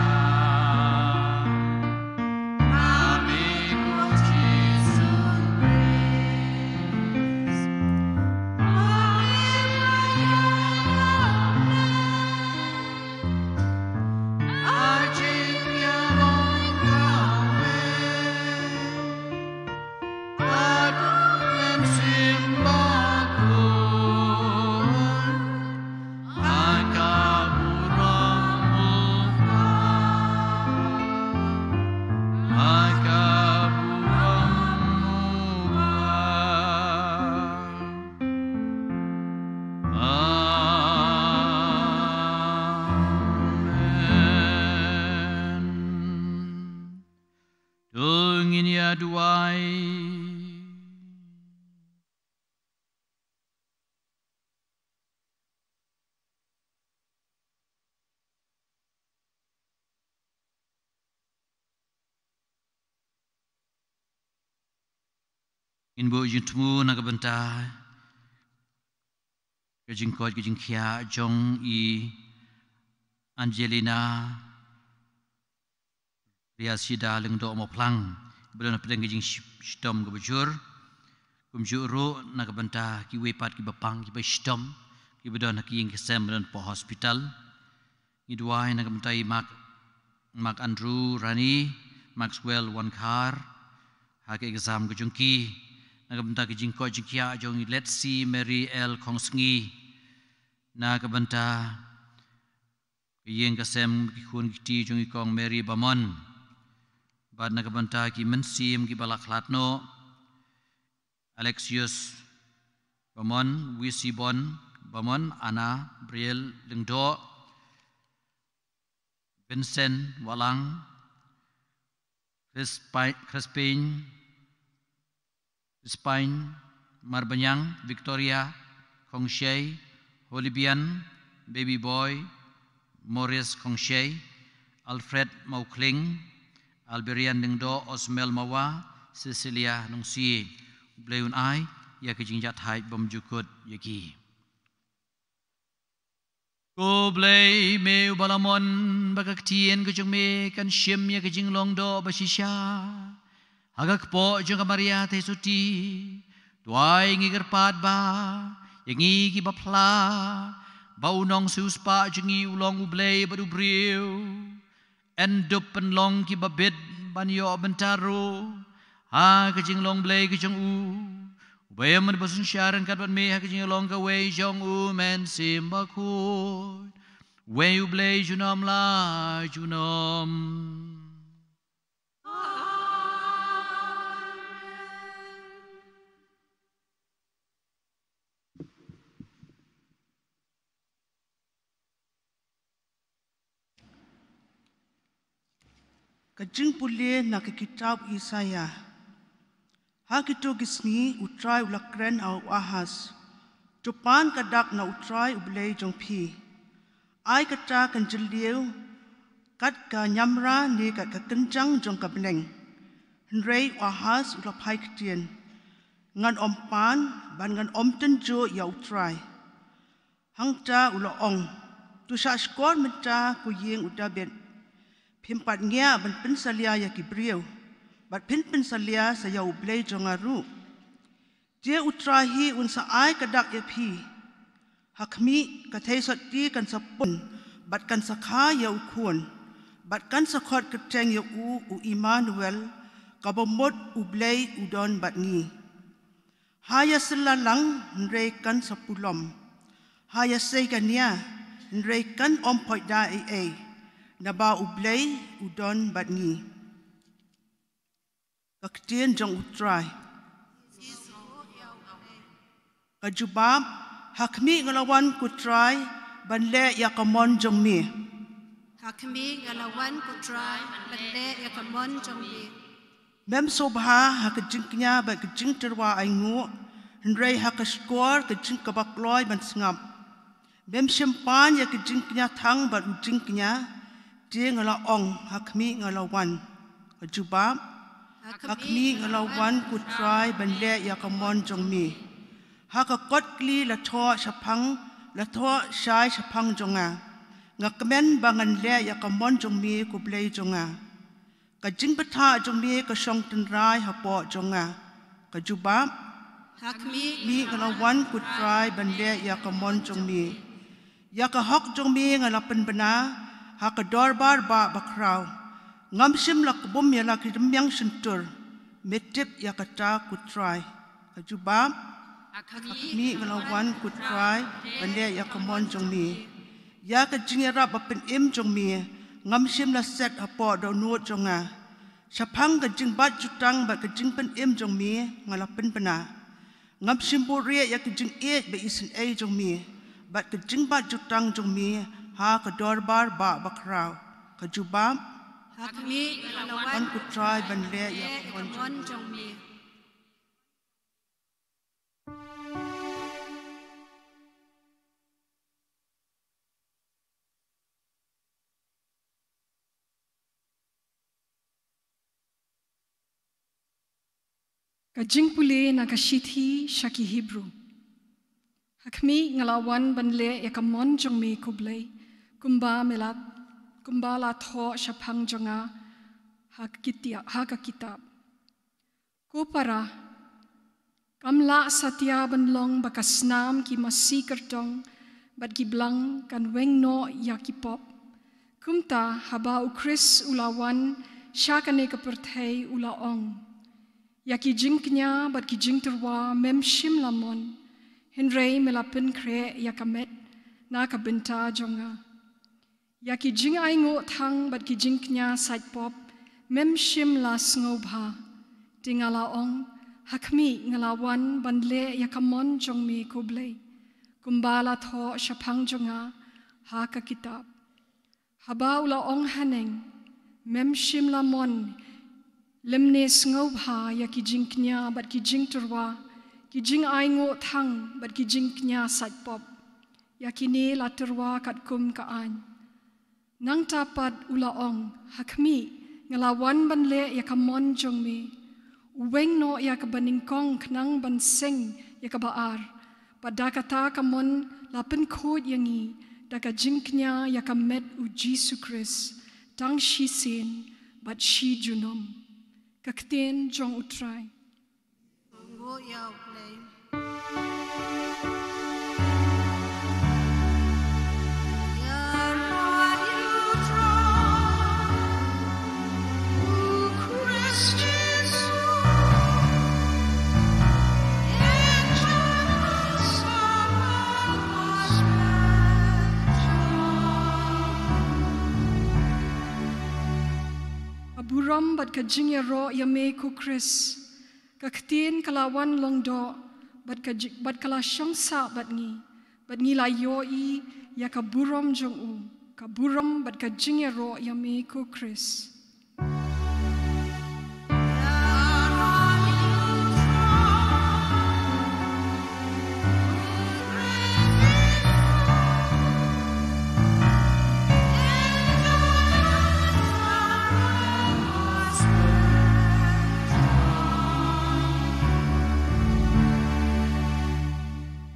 ma me ko Jisu Khrist. Ma me ba ïalap ha jingïalong kawei bad u Mynsiem Bakhuid, ha ka burom u Kpa, ha ka burom u Kpa. Amen. To ngin ïa duwai. Ngin buh jingthmu na ka bynta ka jingkoit ka jingkhiah jong i Angelina Riasida Lyngdoh Mawphlang, ba don hapdeng ka jingshitom kaba jur. Kumjuh ruh na ka bynta kiwei pat kiba pang, kiba shitom, kiba don ha ki ïing ki sem, ba don hapoh hospital. Ngi duwai na ka bynta i Mark, Mark Andrew Rani, Maxwell Wankhar, ha ka exam ka jong ki. Na ka bynta ka jingkoit jingkhiah jong i Letsi Mary L Khongsngi. Na ka bynta ka ïing ka sem, ki khun ki kti jong i Kong Mary Bamon. Bad na ka bynta ki mynsiem kiba la khlad noh, Alexius Bamon, Wisibon Bamon, Anna Briel Lyngdoh, Vincent Walang, Crispi-, Crispin, Crispin Marbanyang, Victoria Khongshei, Holibian, Baby Boy, Morris Khongshei, Alfred Mawkhling, Alberian Lyngdoh, Osmel Mawa, Cecilia Nongsi. U Blei un ai ïa ka jingïathait bymjukut ïa ki. Ko Blei, me uba la mon ba ka ktien ka jong me kan shim ïa ka jinglong doh ba shisha ha ka kpoh jong ka Maria Theisotti. Duwai ngi kyrpad ba ïa ngi kiba phla ba u nongsiewspah jong ngi u long U Blei bad u briew, yn dup pynlong kiba bit ban ïoh bynta ruh ha ka jinglong Blei ka jong u, uba ïa man ba synshar ryngkat bad me ha ka jinglong kawei jong u Mynsiem Bakhuid, uwei U Blei junom la junom. Ka jingpule na ka kitab Isaïah. Ha kito ki sngi U Trai u la kren ha u Ahaz, to pan ka dak na U Trai U Blei jong phi. Ai kata kan jylliew kat ka ñiamra ne kat ka kynjang jong ka bneng. Hynrei u Ahaz u la phai ktien, ngan ym pan, bad ngan ym tynjuh ïa U Trai. Hangta u la ong, to shahshkor mynta ko ïing u Dabid. Phim pat ngiah ban pynsalia ïa ki briew, bad phin pynsalia sa ïa U Blei jong nga ruh. Te U Trai hi un sa ai ka dak ïa phi. Ha khmih, ka theisotti kan sa pun, bad kan sa kha ïa u khun, bad kan sa khot kyrteng ïa u, u Immanuel, kaba mut U Blei u don bad ngi. Ha ïasylla lang, hynrei kan sa pulom. Ha ïasei ka nia, hynrei kan ym poi da ei ei, naba U Blei u don bad ngi. Ka ktien jong U Trai. Ka jubab, ha khmih nga la wan ko Trai, ban leh ïa ka mon jong me. Ha khmih nga la wan ko Trai, ban leh ïa ka mon jong me. Mem sngewbha ha ka jingkñia bad ka jingtyrwa ainguh, hynrei ha ka shkor ka jingkaba kloi ban sngap. Mem shim pan ïa ka jingkñia thang bad u jingkñia, te nga la ong, ha khmih nga la wan. Ka jubab, ha khmih nga la wan ko Trai ban leh ïa ka mon jong me. Ha ka kot kli la thoh shaphang, la thoh shai shaphang jong nga. Nga kmen ba ngan leh ïa ka mon jong me ko Blei jong nga. Ka jingbthah jong me ka shong tynrai hapoh jong nga. Ka jubab, ha khmih nga la wan ko Trai ban leh ïa ka mon jong me. Ïa ka hok jong me nga la pynbna ha ka dorbar bah bakhraw. Ngam shym la kbum ïa la ki rmiang shyntur. Me tip ïa kata ko Trai. Ka jubab, ha khmih nga la wan ko Trai ban leh ïa ka mon jong me. Ïa ka jingïarap ba pynim jong me ngam shym la set hapoh dohnud jong nga. Shaphang ka jingbat jutang bad ka jingpynim jong me nga la pynbna. Ngam shym buhrieh ïa ka jingïeit ba isynei jong me bad ka jingbat jutang jong me ha ka dorbar bah bakhraw. Ka jubab, ha khmih nga la wan ko Trai ban leh ïa ka mon jong me. Ka jingpule na ka shithi sha ki Hebru. Ha khmih, nga la wan ban leh ïa ka mon jong me, ko Blei, kumba me la, kumba la thoh shaphang jong nga ha ka kitia-, ha ka kitab. Ko para, kam lah satia ban long ba ka snam ki masi kyrtong bad ki blang kan weng noh ïa ki pop. Kumta, haba u Khrist u la wan sha kane ka pyrthei, u la ong: Ïa ki jingkñia bad ki jingtyrwa mem shym la mon, hynrei me la pynkhreh ïa ka met na ka bynta jong nga. Ïa ki jingainguh thang bad ki jingkñia sait pop mem shym la sngewbha. Te nga la ong: Ha khmih, nga la wan ban leh ïa ka mon jong me, ko Blei, kumba la thoh shaphang jong nga ha ka kitab. Haba u la ong haneng: Mem shym la mon lymne sngewbha ïa ki jingkñia bad ki jingtyrwa, ki jingainguh thang bad ki jingkñia sait pop, ïa kine la tyrwa katkum ka aiñ. Nangta pat u la ong: Ha khmih, nga la wan ban leh ïa ka mon jong me. U weng noh ïa kaba nyngkong khnang ban seng ïa kaba ar. Bad da kata ka mon la pynkhuid ïa ngi da ka jingkñia ïa ka met u Jisu Khrist, tang shisien bad shi junom. Ka ktien jong U Trai. Ka burom bad ka jingïaroh ïa me, ko Khrist. Ka ktien ka la wan long doh, bad ka ji-, bad ka la shong sah bad ngi, bad ngi la ïohi ïa ka burom jong u. Ka burom bad ka jingïaroh ïa me, ko Khrist.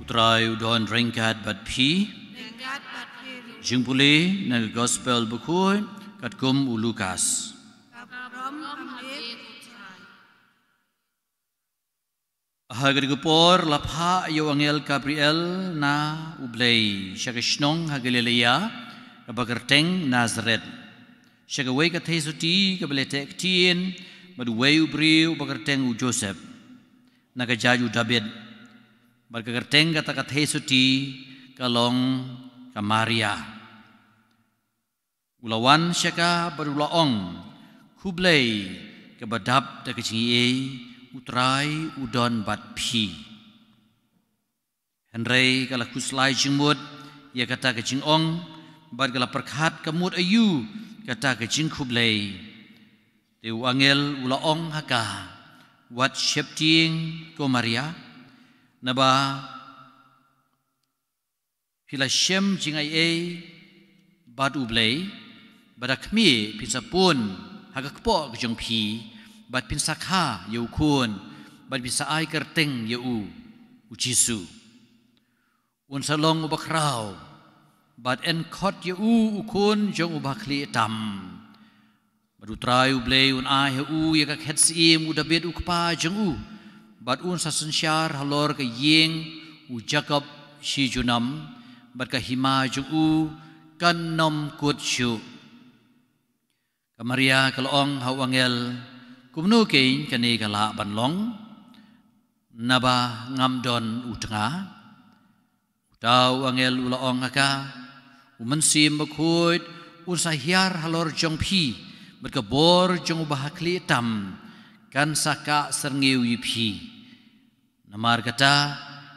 U Trai u don ryngkat bad phi. Ryngkat bad phi ruh. Jingpule na ka Gospel Bakhuid katkum u Lukas. Ka burom ha me, ko Trai. Ha kata ka por la phah ïa u angel Gabriel na U Blei sha ka shnong ha Galilea kaba kyrteng Nasaret, sha kawei ka theisotti kaba la teh ktien bad uwei u briew uba kyrteng u Joseph, na ka jaid u Dabid. Bad ka kyrteng kata ka theisotti ka long ka Maria. U la wan sha ka bad u la ong: Khublei, kaba dap da ka jingaiei, U Trai u don bad phi. Hynrei ka la khuslai jingmut ïa kata ka jingong, bad ka la pyrkhat ka mut aïu kata ka jingkhublei. Te u angel u la ong ha ka: Wat sheptieng, ko Maria, naba phi la shem jingaiei bad U Blei, bad ha khmih phin sa pun ha ka kpoh ka jong phi, bad phin sa kha ïa u khun, bad phin sa ai kyrteng ïa u, u Jisu. Un sa long uba khraw, bad yn khot ïa u u Khun jong Uba Khlieh Tam. Bad U Trai U Blei un ai ha u ïa ka khet syiem u Dabid u kpa jong u, bad un sa synshar halor ka ïing u Jakob shi junom, bad ka hima jong u kan nym kut shuh. Ka Maria ka la ong ha u angel: Kumno keiñ kane ka lah ban long, naba ngam don u tnga? Uta u angel u la ong ha ka: U Mynsiem Bakhuid un sa hiar halor jong phi, bad ka bor jong Uba Khlieh Tam kan sa kah syrngiew ïa phi. Namar kata,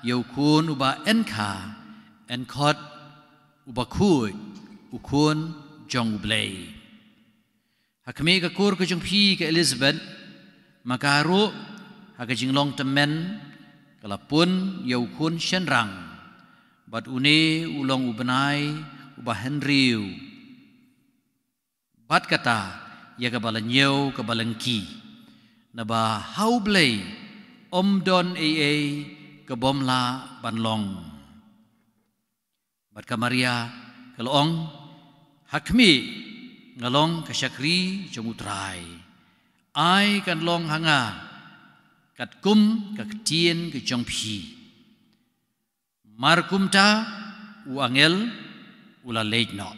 ïa u khun uba yn kha, yn khot uba khuid, u Khun jong U Blei. Ha khmih, ka kur ka jong phi ka Elizabeth, ma ka ruh ha ka jinglong tymmen ka la pun ïa u khun shynrang, bad une u long u bnai uba hynriew bad kata ïa kaba la ñiew kaba lyngkhi. Naba ha U Blei Ym don ei ei ka bym lah ban long. Bad ka Maria ka la ong, ha khmih, nga long ka shakri jong U Trai. Ai kan long ha nga katkum ka ktien ka jong phi. Mar kumta u angel u la leit noh.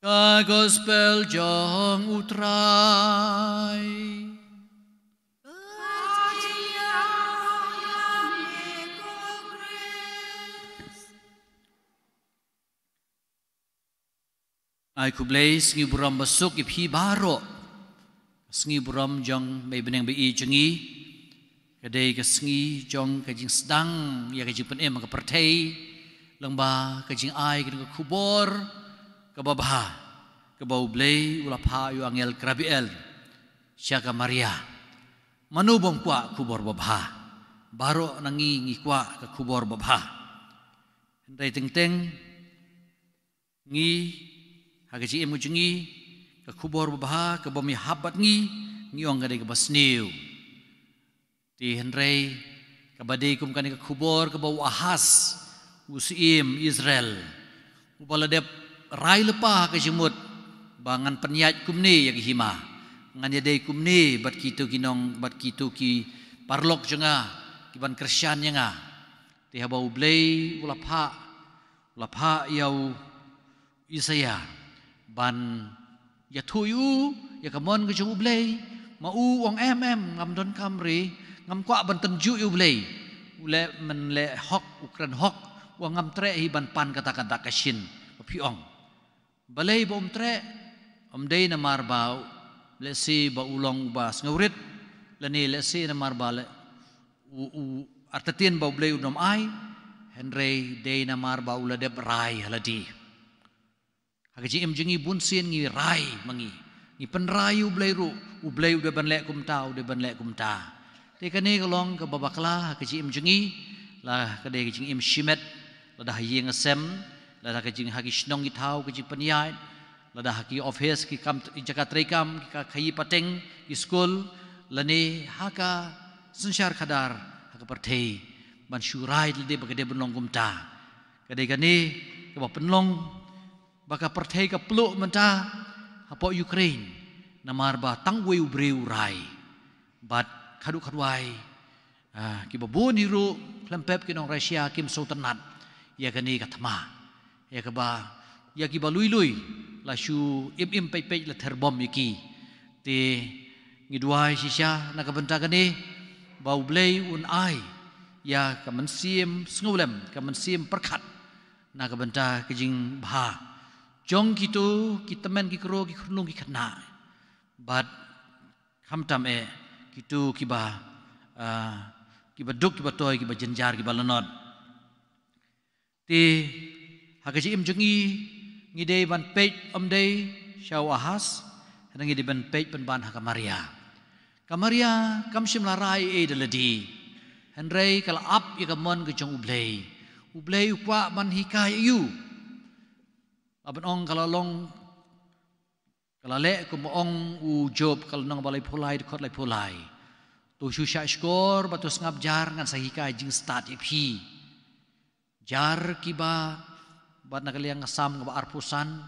Ka gospel jong U Trai. Ai khublei sngi burom basuk ïa phi baroh. Sngi burom jong mei bneng ba i jong ngi. Ka dei ka sngi jong ka jingsdang ïa ka jingpynim ha ka pyrthei. Lyngba ka jingai ka khubor kaba bha, kaba U Blei u la phah ïa u angel Gabriel sha ka Maria. Mano bym kwah khubor babha? Baroh na ngi ngi kwah ka khubor babha. Hynrei teng teng ngi, ha ka jingim ka jong ngi, ka khubor babha kaba ym ïahap bad ngi, ngi ong ka dei kaba sniew. Te hynrei kaba dei kum kane ka khubor kaba u Ahas, u syiem Israel, uba la dep rai lypa ha ka jingmut ba ngan pynïaid kumne ïa ka hima, ngan ïadei kumne bad kito ki nong, bad kito ki paralok jong nga kiban kyrshan ïa nga. Te haba U Blei u la phah, u la phah ïa u Isaïah ban ïathuh ïa u ïa ka mon ka jong U Blei. Ma u u ong, em em, ngam donkam re, ngam kwah ban tynjuh ïa U Blei. U leh men leh hok, u kren hok, u ong ngam treh hi ban pan kata ka dak ka shin ba phi ong. Balei ba um treh? Ym dei namar ba lehse ba u long uba sngewrit, lane lehse namar ba leh u, u artatien ba U Blei um ai, hynrei dei namar ba u la dep rai ha lade. Ha ka jingim jong ngi bun sien ngi rai ma ngi, ngi pynrai ïa U Blei ruh, U Blei u dei ban leh kumta, u dei ban leh kumta. Te kane ka long kaba bakla ha ka jingim jong ngi, la ka dei ka jingim shimet, lada ha ïing ha sem, lada ka jing ha ki shnong ki thaw ka jingpynïaid, lada ha ki office, ki kam, ki jaka treikam, ki ka khaïi pateng, ki skul, lane ha ka synshar khadar, ha ka pyrthei, ban shu rai lade ba ka dei ban long kumta. Ka dei kane kaba pynlong ba ka pyrthei ka pluh mynta hapoh Ukraine, namar ba tang uwei u briew u rai. Bad khadduh khadwai, ah, kiba bun hi ruh khlem pep ki nong Russia kim sngewtynnat ïa kane ka thma, ïa kaba, ïa kiba lui lui la shu im im peit peit la ther bom ïa ki. Te ngi duwai shisha na ka bynta kane ba U Blei un ai ïa ka mynsiem sngewlem, ka mynsiem pyrkhat na ka bynta ka jingbha jong kito ki tymmen ki kro, ki khunlung ki khynnah. Bad khamtam eh kito kiba, ah, kiba duk, kiba toi, kiba jynjar, kiba lanot. Te ha ka jingim jong ngi, ngi dei ban peit ym dei sha u Ahas, hynrei ngi dei ban peit pynban ha ka Maria. Ka Maria kam shym la rai ei da lade, hynrei ka la ap ïa ka mon ka jong U Blei. U Blei u kwah ban hikai ïa u. La ban ong ka la long, ka la leh kumba ong u Job, ka lynnong ba laiphew lai, dkhot laiphew lai. To shu shah shkor bad to sngap jar, ngan sa hikai jingstad ïa phi. Jar kiba, bad na ka liang ka Salm kaba arphew san,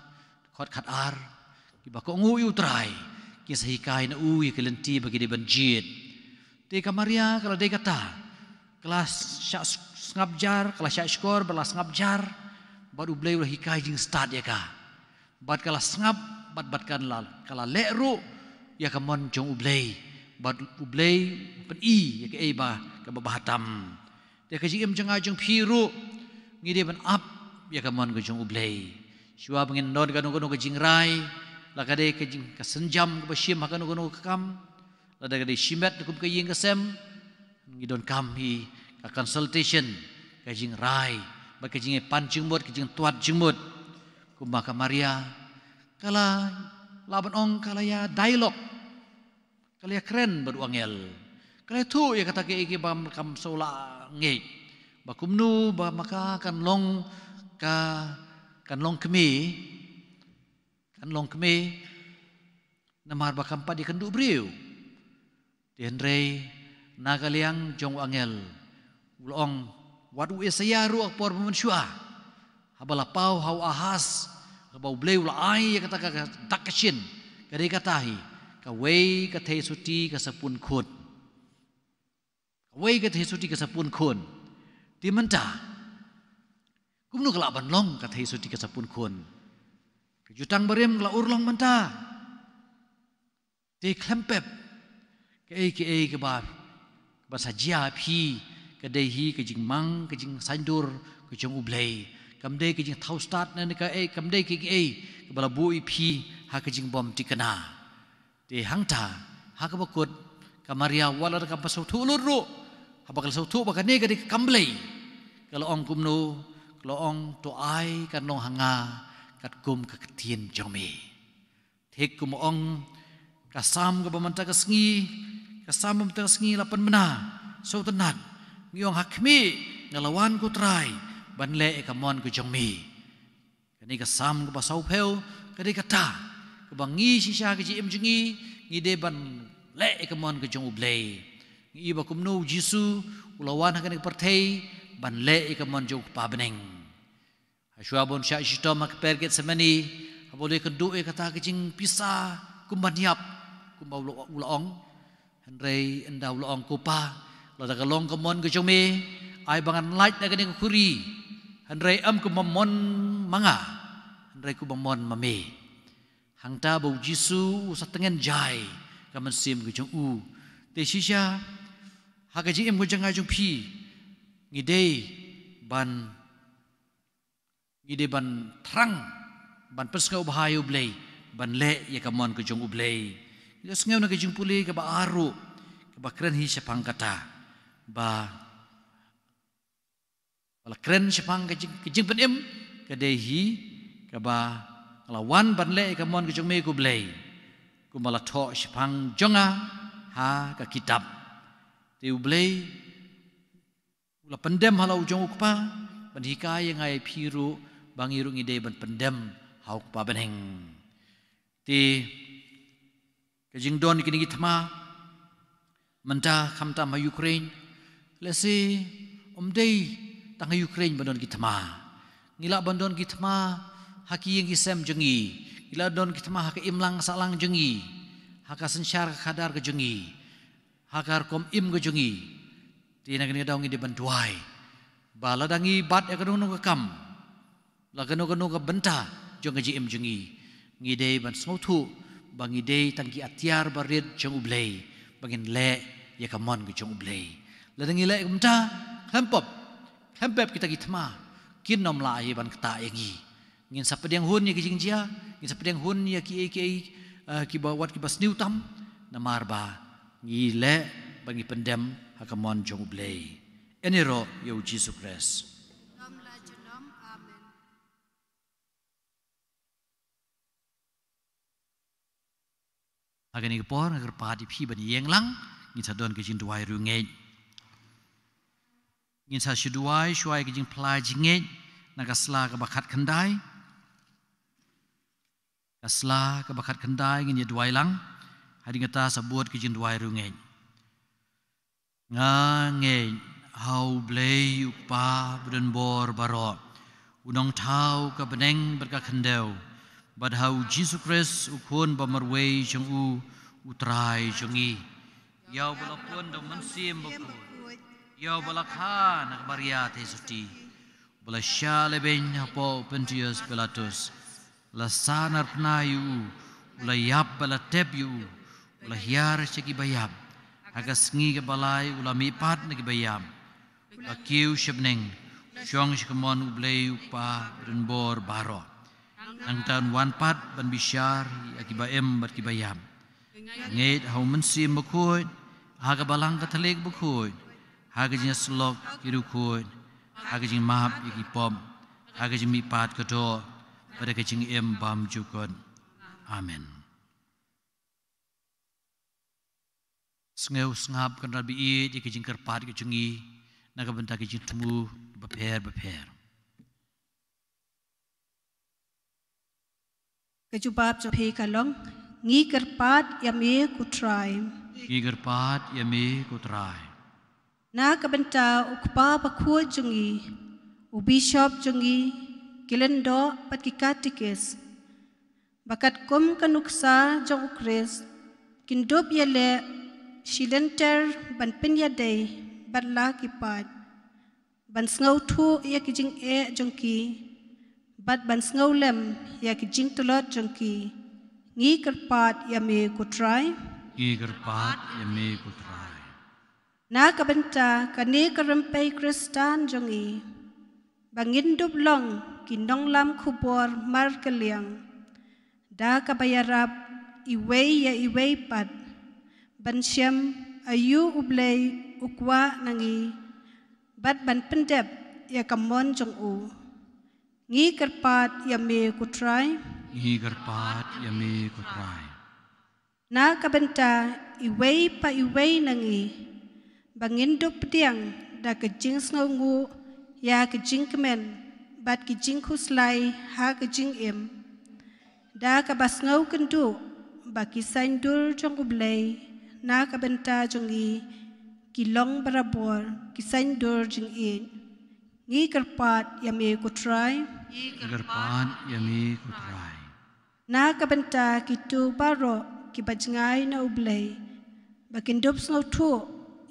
dkhot khatar, kiba kohnguh ïa U Trai kin sa hikai na u ïa ki lynti ba ki dei ban jied. Te ka Maria ka la dei kata, ka la shah sngap jar, ka la shah shkor bad la sngap jar, bad U Blei u la hikai jingstad ïa ka. Bad ka la sngap, bad, bad ka la, ka la leh ruh ïa ka mon jong U Blei, bad U Blei u pyni ïa kaei ba kaba bha tam. Te ka jingim jong nga jong phi ruh, ngi dei ban ap ïa ka mon ka jong U Blei. Shuwa ba ngin don kano kano ka jingrai, la ka dei ka jing, ka sienjam kaba shim ha kano kano ka kam, lada ka dei shimet kum ka ïing ka sem, ngi donkam hi ka consultation, ka jingrai, bad ka jingpan jingmut, ka jingtwad jingmut. Kumba ka Maria ka la, lah ban ong ka la ïa dialogue, ka la ïa kren bad u angel, ka la ïathuh ïa kata kaei kaba kam shu la ngeit, ba kumno ba ma ka kan long, ka kan long kmie, kan long kmie, namar ba kam pat ïakynduh briew. Te hynrei na ka liang jong u angel u la ong, wat u Isaïah ruh ha ka por ba mynshuwa, haba la paw ha u Ahaz, haba U Blei u la ai ïa kata ka dak ka shin, ka dei kata hi, kawei ka theisotti ka sa pun khun. Kawei ka theisotti ka sa pun khun. Te mynta, kumno ka lah ban long ka theisotti ka sa pun khun? Ka jutang barim ka la urlong mynta. Te khlem pep, kaei kaei kaba, kaba sa jia ha phi, ka dei hi ka jingmang, ka jingsaiñdur ka jong U Blei. Kam dei ka jingthaw stad ne kaei, kam dei kaei kaei kaba la buh ïa phi ha ka jingbymthikna. Te hangta, ha kaba kut, ka Maria wat la da kaba sngewthuh lut ruh, haba ka la sngewthuh ba kane ka dei ka kam Blei, ka la ong kumno? Ka la ong, to ai kan long ha nga katkum ka ktien jong me. Thik kum ong ka Salm kaba mynta ka sngi, ka Salm ba mynta ka sngi la pynbna sngewtynnat. Ngi ong, ha khmih, nga la wan, ko Trai, ban leh ïa ka mon ka jong me. Kane ka Salm kaba sawphew ka dei kata kaba ngi shisha ka jingim jong ngi, ngi dei ban leh ïa ka mon ka jong U Blei. Ngi i ba kumno U Jisu u la wan ha kane ka pyrthei ban leh ïa ka mon jong U Kpa bneng. Hashwa ban shah shitom ha ka kper Gethsemane, haba u la ïakynduh ïa kata ka jingpisa kum ban ïap, kumba u la, u la ong. Hynrei ynda u la ong, ko Pa, lada ka long ka mon ka jong me, ai ba ngan lait na kane ka khuri. Hynrei ym kumba mon ma nga, hynrei kumba mon ma me. Hangta ba U Jisu u sa tngen jai ka mynsiem ka jong u. Te shisha, ha ka jingim ka jong nga jong phi, ngi dei ban, ngi dei ban thrang, ban pynsngewbha ïa U Blei, ban leh ïa ka mon ka jong U Blei. Ngi la sngew na ka jingpule kaba ar ruh, kaba kren hi shaphang kata, ba, ba la kren shaphang ka jing, ka jingpynim, ka dei hi kaba nga la wan ban leh ïa ka mon ka jong me, ko Blei, kumba la thoh shaphang jong nga ha ka kitab. Te U Blei u la pyndem halor jong U Kpa ban hikai ïa nga ïa phi ruh, ba ngi ruh ngi dei ban pyndem ha U Kpa bneng. Te ka jingdon kine ki thma mynta, khamtam ha Ukraine, lehse ym dei tang ha Ukraine ba don ki thma. Ngi lah ban don ki thma ha ki ïing ki sem jong ngi. Ngi lah don ki thma ha ka imlang sahlang jong ngi, ha ka synshar ka khadar ka jong ngi, ha ka rukom im ka jong ngi. Te na kane ka daw ngi dei ban duwai ba lada ngi bat ïa kano kano ka kam, la kano kano ka bynta jong ka jingim jong ngi, ngi dei ban sngewthuh ba ngi dei tang ki atiar barit jong U Blei, ba ngin leh ïa ka mon ka jong U Blei. Lada ngi leh kumta, khlem pop, khlem pep kita ki thma kin ym lah hi ban ktah ïa ngi. Ngin sa pdiang hun ïa ki jingjia, ngin sa pdiang hun ïa kiei kiei, eh, kiba wat kiba sniew tam, namar ba ngi leh ba ngi pyndem ha ka mon jong U Blei. Ïaroh ïa U Jisu Khrist. Amen. Ha kane ka por nga kyrpad ïa phi ban ïeng lang, ngin sa don ka jingduwai riewngeit. Ngin sa shu duwai shuwa ïa ka jingphla jingngeit na ka sla kaba khatkhyndai. Ka sla kaba khatkhyndai ngin ïa duwai lang. Hadien kata sa bud ka jingduwai riewngeit. Nga ngeit ha U Blei U Kpa badonbor baroh, U Nongthaw ka bneng bad ka khyndew, bad ha U Jisu Khrist U Khun ba marwei jong U, U Trai jong ngi. Ïa uba la pun da U Mynsiem Bakhuid, ïa uba la kha na ka Maria theisotti, uba la shah lehbeiñ hapoh Pontius Pilatus, la sah narphna ïa u, u la ïap bad la tep ïa u, u la hiar sha ki baïap, ha ka sngi kaba lai u la mihpat na ki baïap, u la kiew sha bneng, u shong sha ka mon U Blei U Kpa badonbor baroh. Nangta un wan pat ban bishar ïa ki ba im bad ki ba ïap. Ngeit ha U Mynsiem Bakhuid, ha ka Balang Katholik bakhuid, ha ka jingïasyllok ki riewkhuid, ha ka jingmap ïa ki pop, ha ka jingmihpat ka doh, bad ha ka jingim bymjukut. Amen. Sngewsngap, kynrad ba ïeit ïa ka jingkyrpad ka jong ngi na ka bynta ka jingthmu bapher bapher. Ka jubab jong phi ka long, ngi kyrpad ïa me ko Trai. Ngi kyrpad ïa me ko Trai. Na ka bynta u kpa bakhuid jong ngi, u bishop jong ngi, ki lyngdoh bad ki katikis, ba katkum ka nuksa jong u Khrist kin dup ïaleh shi lynter ban pynïadei bad la ki paid, ban sngewthuh ïa ki jingeh jong ki bad ban sngewlem ïa ki jingtlot jong ki. Ngi kyrpad ïa me ko Trai. Ngi kyrpad ïa me ko Trai. Na ka bynta kane ka rympei Khristan jong ngi, ba ngin dup long ki nonglam khubor markylliang, da kaba ïarap iwei ïa iwei pat ban shem aïu U Blei u kwah na ngi bad ban pyndep ïa ka mon jong u. Ngi kyrpad ïa me ko Trai. Ngi kyrpad ïa me ko Trai. Na ka bynta iwei pa iwei na ngi, ba ngin dup pdiang da ka jingsngewnguh ïa ka jingkmen bad ki jingkhuslai ha ka jingim, da kaba sngewkynduh ba ki saiñdur jong U Blei na ka bynta jong ngi ki long barabor ki saiñdur jingïeit. Ngi kyrpad ïa me ko Trai. Ngi kyrpad ïa me ko Trai. Na ka bynta kito baroh kiba jngai na U Blei, ba kin dup sngewthuh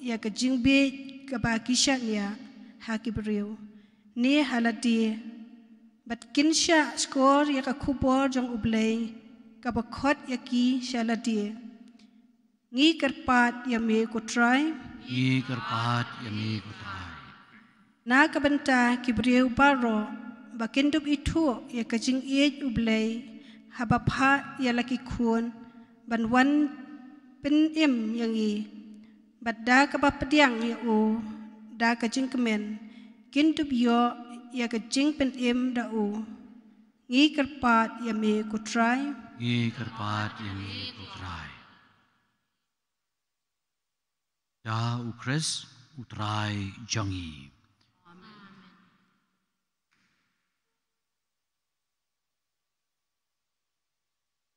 ïa ka jingbieit kaba ki shaniah ha ki briew ne ha lade, bad kin shah shkor ïa ka khubor jong U Blei kaba khot ïa ki sha lade. Ngi kyrpad ïa me ko Trai. Ngi kyrpad ïa me ko Trai. Na ka bynta ki briew baroh ba kin dup ithuh ïa ka jingïeit U Blei, haba phah ïa la ki khun ban wan pynim ïa ngi, bad da kaba pdiang ïa u da ka jingkmen, kin dup ïoh ïa ka jingpynim da u. Ngi kyrpad ïa me ko Trai. Ngi kyrpad ïa me ko Trai. Da u Khrist u Trai jong ngi.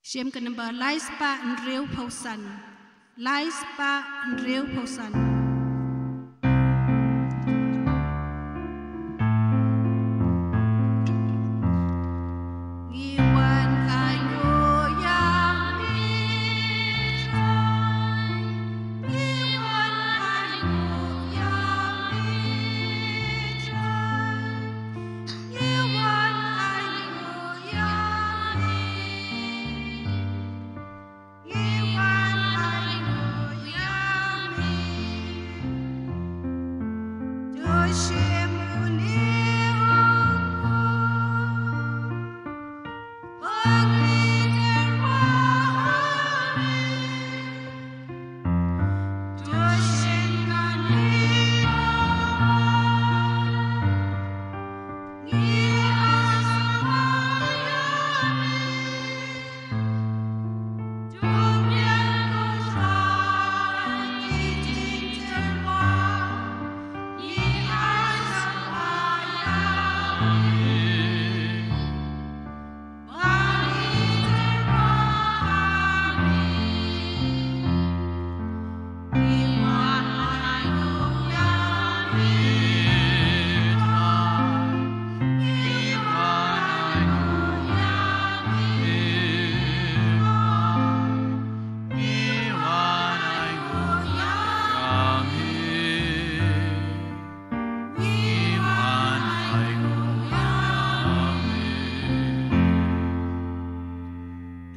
Shem ka number lai spah hynriew phew san. Lai spah hynriew phew san.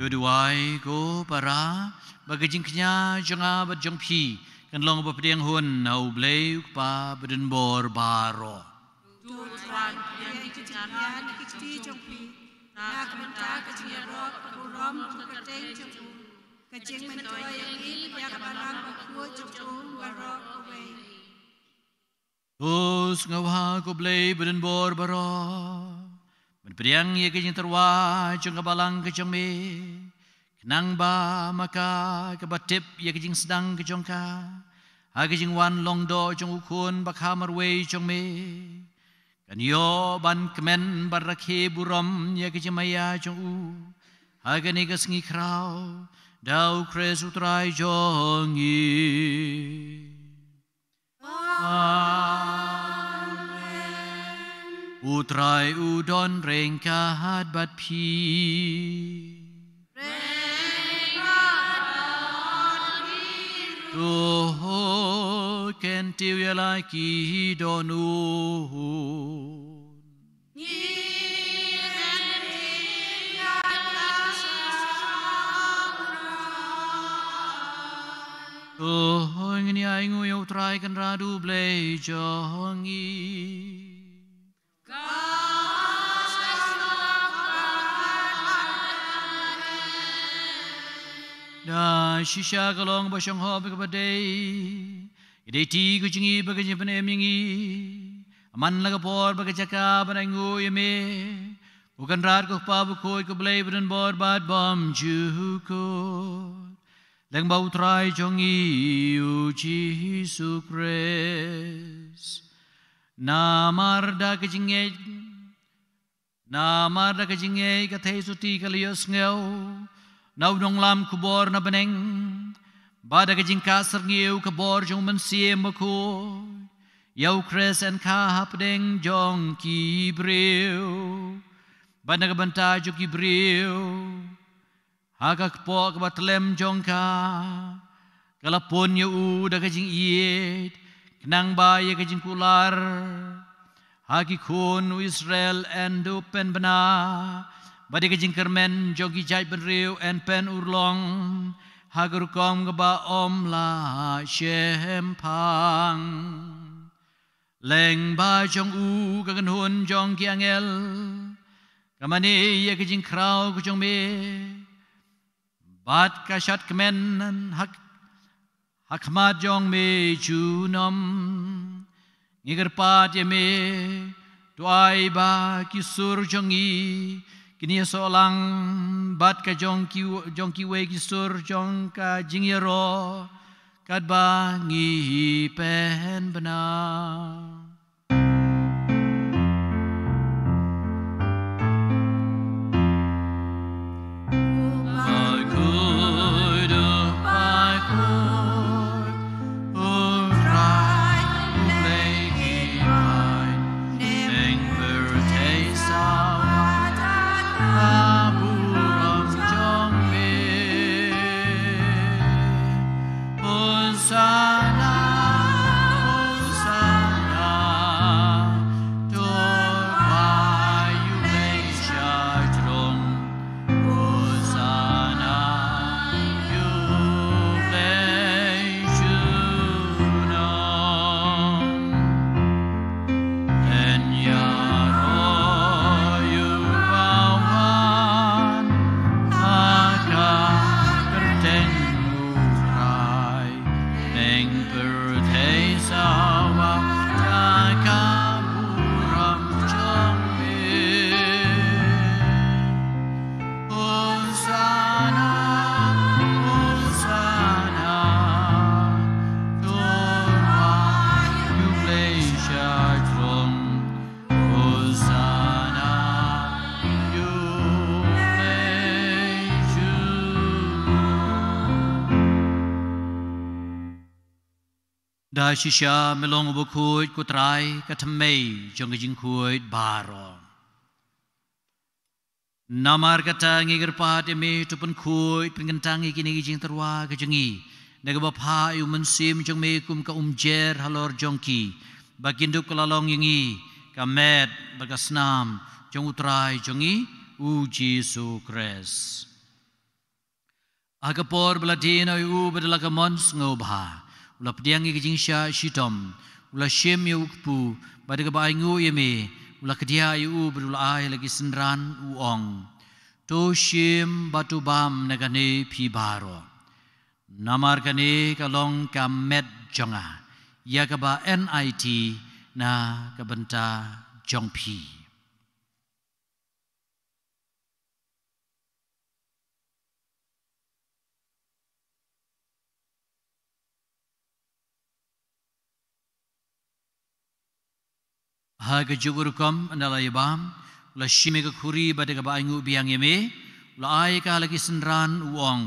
To duwai ko para, ba ka jingkñia jong nga bad jong phi kan long ba pdiang hun ha U Blei U Kpa badonbor baroh. To Trai, pdiang ki jingkñia na ki kti jong phi, na ka bynta ka jingïaroh ka burom ka kyrteng jong u, ka jingmyntoi ïa ngi bad ïa ka balang bakhuid jong u baroh kawei. To sngewbha ko Blei badonbor baroh, ban pdiang ïa ka jingtyrwa jong ka balang ka jong me, khnang ba ma ka kaba tip ïa ka jingsdang ka jong ka ha ka jingwan long doh jong u Khun bakha marwei jong me, kan ïoh ban kmen ban rakhe burom ïa ka jingmaïa jong u ha kane ka sngi khraw, Da u Khrist u Trai jong ngi. Amen. U Trai u don ryngkat bad phi. To, kyntiew ïa la ki dohnud. To, ngin ïa ainguh ïa u Trai Kynrad u Blei jong ngi. Da shisha ka long ba shong hop ka ba dei. Ka dei ti ka jong ngi ba ka jingpynim ïa ngi. Man la ka por ba ka jaka ba nang ngu ïa me. U Kynrad ko Pa ba khuid ko Blei ba don bor bad bym jukut. Lyngba u Trai jong ngi u Jisu Khrist. Namar da ka jingngeit, namar da ka jingngeit ka theisotti ka la ïohsngew na u nonglam khubor na bneng, bad da ka jingkha syrngiew ka bor jong u Mynsiem Bakhuid ïa u Khrist yn kha hapdeng jong ki briew, bad na ka bynta jong ki briew ha ka kpoh kaba tlem jong ka, ka la pun ïa u da ka jingïeit, khnang ba ïa ka jingkular ha ki khun u Israel yn dup pynbna, bad ïa ka jingkyrmen jong ki jaitbynriew yn pynurlong ha ka rukom kaba ym lah shemphang. Lyngba jong u ka kynhun jong ki angel ka mane ïa ka jingkhraw ka jong me, bad ka shad kmen ha, ha khmat jong me junom. Ngi kyrpad ïa me, to ai ba ki sur jong ngi kin ïasoh lang bad ka jong ki, jong kiwei ki sur jong ka jingïaroh, katba ngi pynbna. Hosanna, Hosanna, to ba ïa u Blei sha jrong. Hosanna, ïa u Blei junom. Yn ïaroh ïa u bawan ha ka kyrteng u Trai. Ïa pyrthei sa wan da ka burom jong me. Hosanna, Hosanna, to ba ïa u Blei sha jrong. Hosanna, ïa u Blei junom. Da shisha me long uba khuid ko Trai, ka thymmei jong ka jingkhuid baroh. Namar kata ngi kyrpad ïa me, to pynkhuid pynkyntang ïa kine ki jingtyrwa ka jong ngi, da kaba phah ïa u Mynsiem jong me kum ka umjer halor jong ki, ba kin dup ka la long ïa ngi ka met bad ka snam jong u Trai jong ngi u Jisu Khrist. Ha ka por ba la die noh ïa u bad da la ka mon sngewbha, u la pdiang ïa ka jingshah shitom, u la shim ïa u kpu, bad da kaba ainguh ïa me, u la kdiah ïa u bad u la ai ha la ki synran, u ong: To shim bad to bam na kane phi baroh. Namar kane ka long ka met jong nga, ïa kaba yn aiti na ka bynta jong phi. Ha kajuh ka rukom, ynda la ïa bam, u la shim ïa ka khuri bad da kaba ainguh biang ïa me, u la ai ïa ka ha la ki synran, u ong: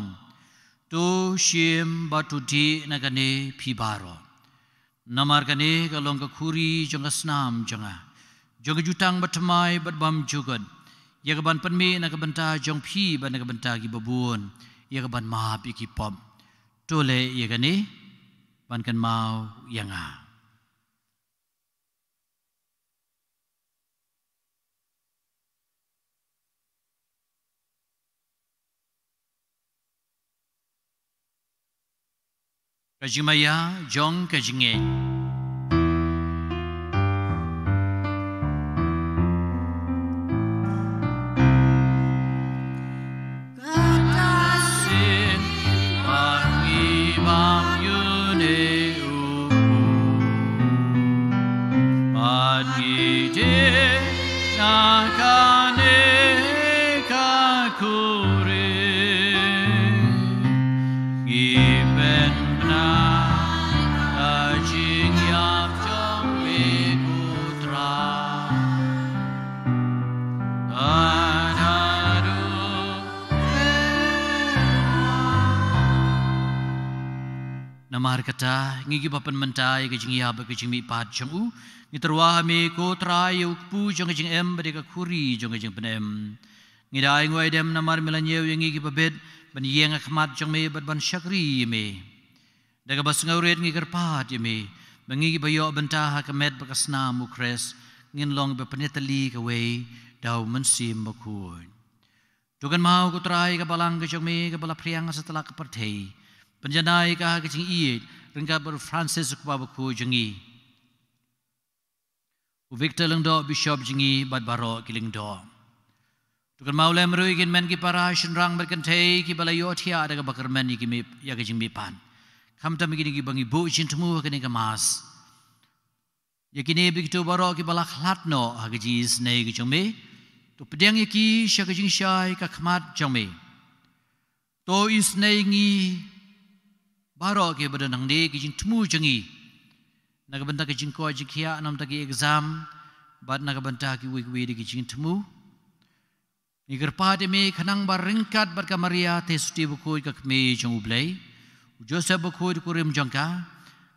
To shim bad to dih na kane phi baroh. Namar kane ka long ka khuri jong ka snam jong nga, jong ka jutang bathymmai bad bymjukut, ïa kaban pynmih na ka bynta jong phi bad na ka bynta kiba bun, ïa kaban map ïa ki pop. To leh ïa kane ban kynmaw ïa nga. Ka jingmaïa jong ka jingngeit. Ka tang sien ba ngi bam ïa une u bad ngi dih na kane ka khuri, ngi pynbna ka jingïap jong me ko Trai. Namar kata, ngi kiba pynmynta ïa ka jingïap bad ka jingmihpat jong u, ngi tyrwa ha me ko Trai ïa u kpu jong ka jingim bad ïa ka khuri jong ka jingpynim. Ngi da ainguh aidem namar me la ñiew ïa ngi kiba bit ban ïeng ha khmat jong me bad ban shakri ïa me. Da kaba sngewrit ngi kyrpad ïa me ba ngi kiba ïoh bynta ha ka met bad ka snam u Khrist ngin long ba pynïatylli kawei da u Mynsiem Bakhuid. To kynmaw ko Trai ka balang ka jong me kaba la phriang ha satlak ka pyrthei. Pynjanai ka ha ka jingïeit ryngkat bad u Francis u kpa bakhuid jong ngi, u Victor Lyngdoh, Bishop jong ngi, bad baroh ki lyngdoh. To kynmaw lem ruh ïa ki hynmen ki para, shynrang bad kynthei kiba la ïohthiah da kaba kyrmen ïa ki mih, ïa ka jingmihpat. Khamtam ïa kine kiba ngi buh jingthmu ha kane ka Mass. Ïa kine bad kito baroh kiba la khlad noh ha ka jingisynei ka jong me, to pdiang ïa ki sha ka jingshai ka khmat jong me. To isynei ngi baroh kiba don hangne, ka jingthmu jong ngi na ka bynta ka jingkoit jingkhiah, na ka bynta ki exam bad na ka bynta kiwei kiwei de ki jingthmu. Ngi kyrpad ïa me khnang ba ryngkat bad ka Maria Theisotti bakhuid ka kmie jong U Blei, u Joseph bakhuid u kurim jong ka,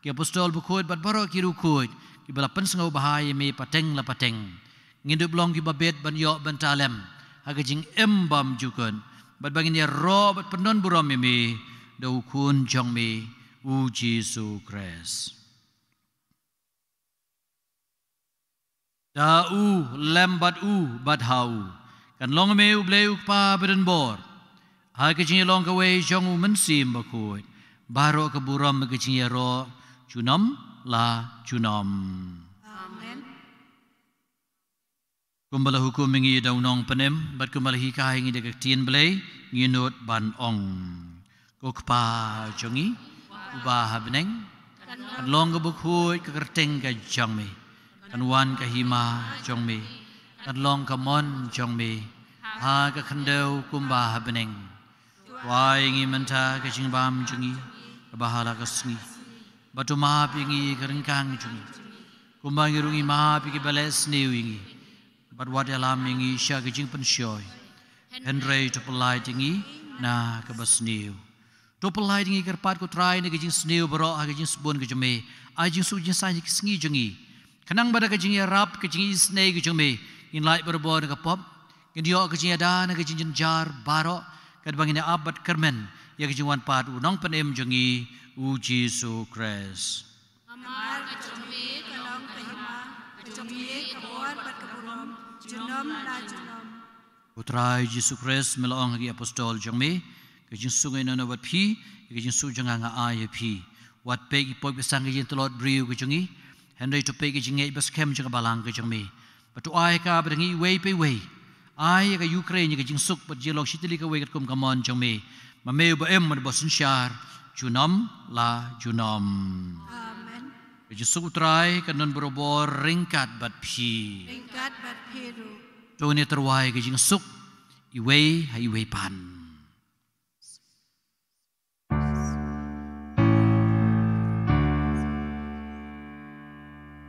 ki apostol bakhuid bad baroh ki riewkhuid kiba la pynsngewbha ïa me pateng la pateng, ngin dup long kiba bit ban ïoh bynta lem ha ka jingim bymjukut, bad ba ngin ïaroh bad pyndon burom ïa me da u Khun jong me u Jisu Khrist. Da u, lem bad u, bad ha u, kan long me U Blei U Kpa badonbor, ha ka jingïalong kawei jong U Mynsiem Bakhuid, baroh ka burom ka jingïaroh junom la junom. Amen. Kumba la hukum ïa ngi da u Nongpynim bad kumba la hikai ïa ngi da ka Ktien Blei, ngin nud ban ong: Ko Kpa jong ngi uba ha bneng, kan long kaba khuid ka kyrteng ka jong me, kan wan ka hima jong me, kan long ka mon jong me ha ka khyndew kumba ha bneng. To ai ïa ngi mynta ka jingbam jong ngi kaba ha la ka sngi, bad to map ïa ngi ka ryngkang jong ngi, kumba ngi ruh ngi map ïa kiba leh sniew ïa ngi, bad wat ïalam ïa ngi sha ka jingpynshoi, hynrei to pyllait ïa ngi na kaba sniew. To pyllait ïa ngi, kyrpad ko Trai, na ka jingsniew baroh ha ka jingsbun ka jong me. Ai jingsuk jingsaiñ ha ka sngi jong ngi, khnang ba da ka jingïarap, ka jingisynei ka jong me, ngin lait barabor na ka pop, ngin ïoh ka jingïada na ka jingjynjar baroh, katba ngin ïa ap bad kyrmen ïa ka jingwan pat U Nongpynim jong ngi U Jisu Khrist. Namar ka jong me ka long ka hima, ka jong me ka bor bad ka burom, junom la junom. Ko Trai Jisu Khrist, me la ong ha ki apostol jong me: Ka jingsuk nga ïoh noh bad phi, ka jingsuk jong nga nga ai ïa phi. Wat peit ki pop ki sang ka jingtlot briew ka jong ngi, hynrei to peit ka jingngeit baskhem jong ka balang ka jong me, bad to ai ka ba da ngi iwei pa iwei, ai ïa ka Ukraine ïa ka jingsuk bad jingïalong shitylli kawei katkum ka mon jong me, ma me uba im bad uba synshar junom la junom. Amen. Ka jingsuk U Trai kan don barabor ryngkat bad phi. Ryngkat bad phi ruh. To ngin ïa tyrwa ïa ka jingsuk iwei ha iwei pat.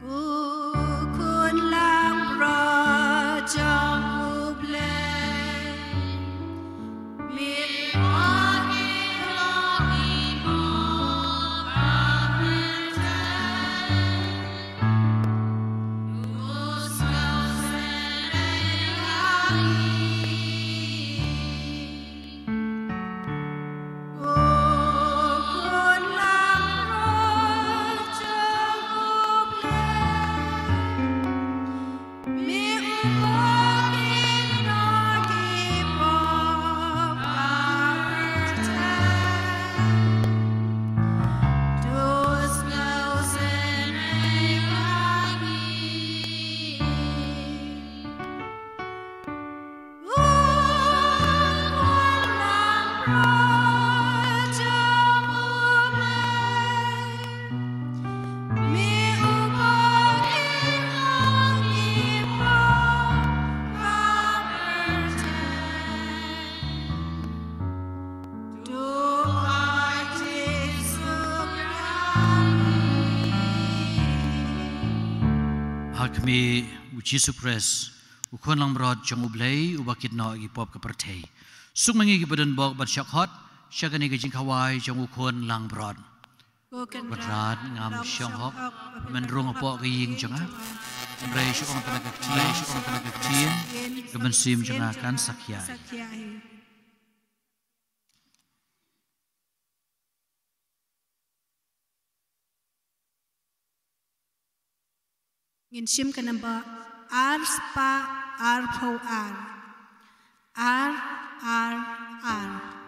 Ko Khun Langbrot jong U Blei, me la ïoh Kmie u Jisu Khrist, u Khun langbrot jong U Blei, uba kit noh ïa ki pop ka pyrthei. Suk ma ngi kiba don bok ban shah khot sha kane ka jingkhawai jong u Khun langbrot. Ko Kynrad, ngam shong hok ban rung hapoh ka ïing jong nga. Hynrei shu ong tang ka ktien, shu ong tang ka ktien, ka mynsiem jong nga kan sakhiah. Ngin shim ka number ar spah arphew ar. Ar, ar, ar.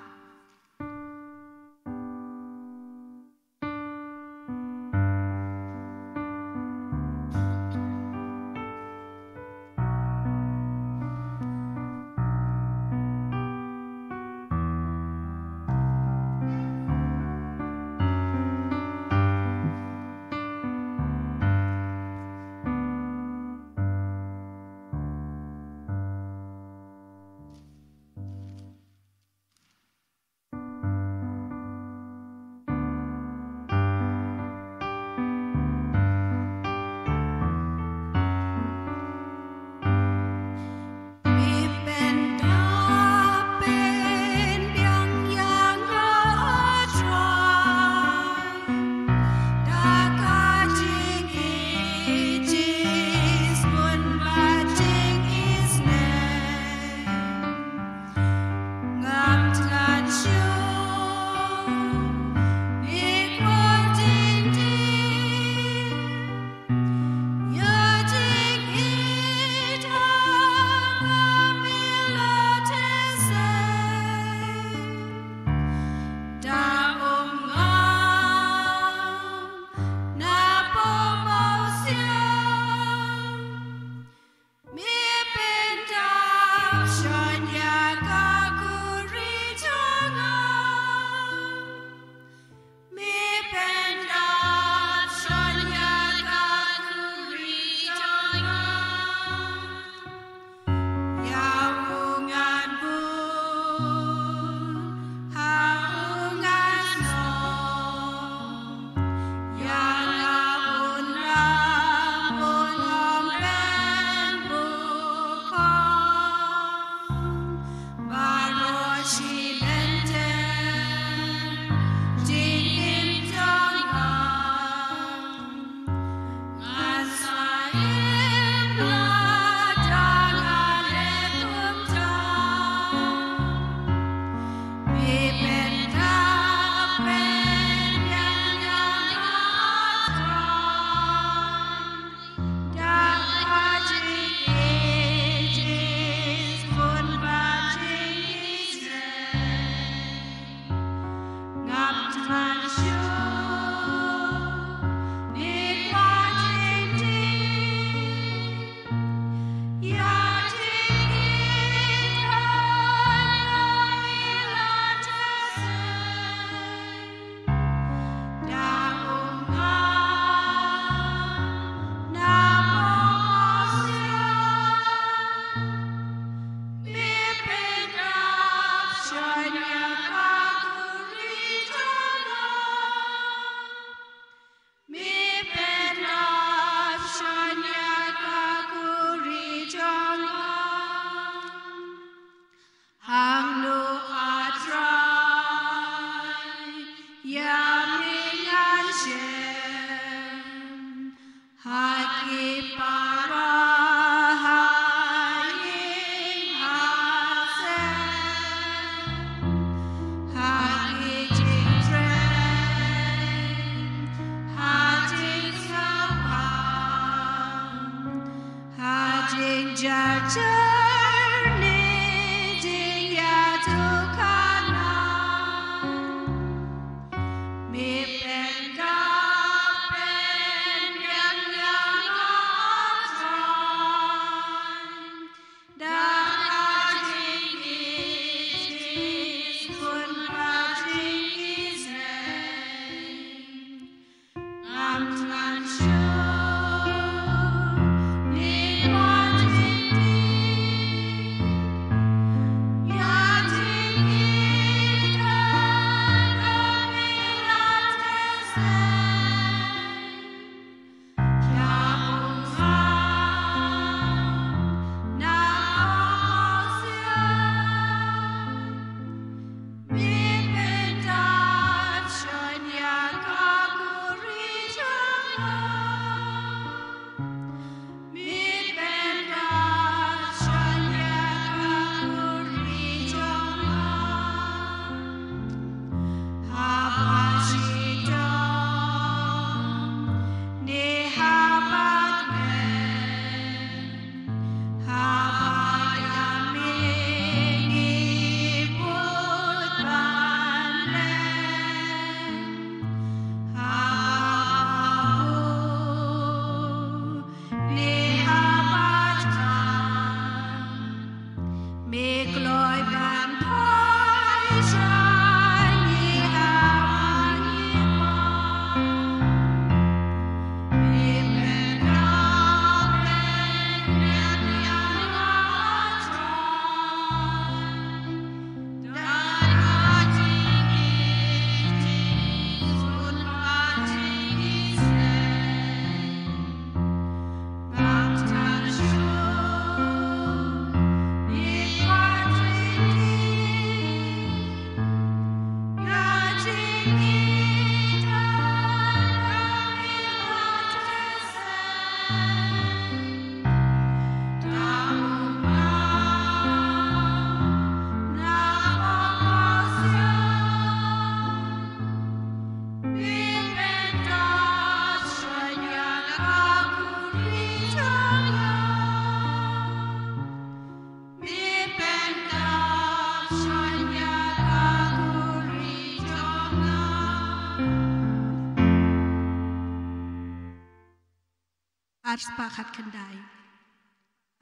Ar spah khatkhyndai.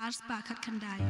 Ar spah khatkhyndai.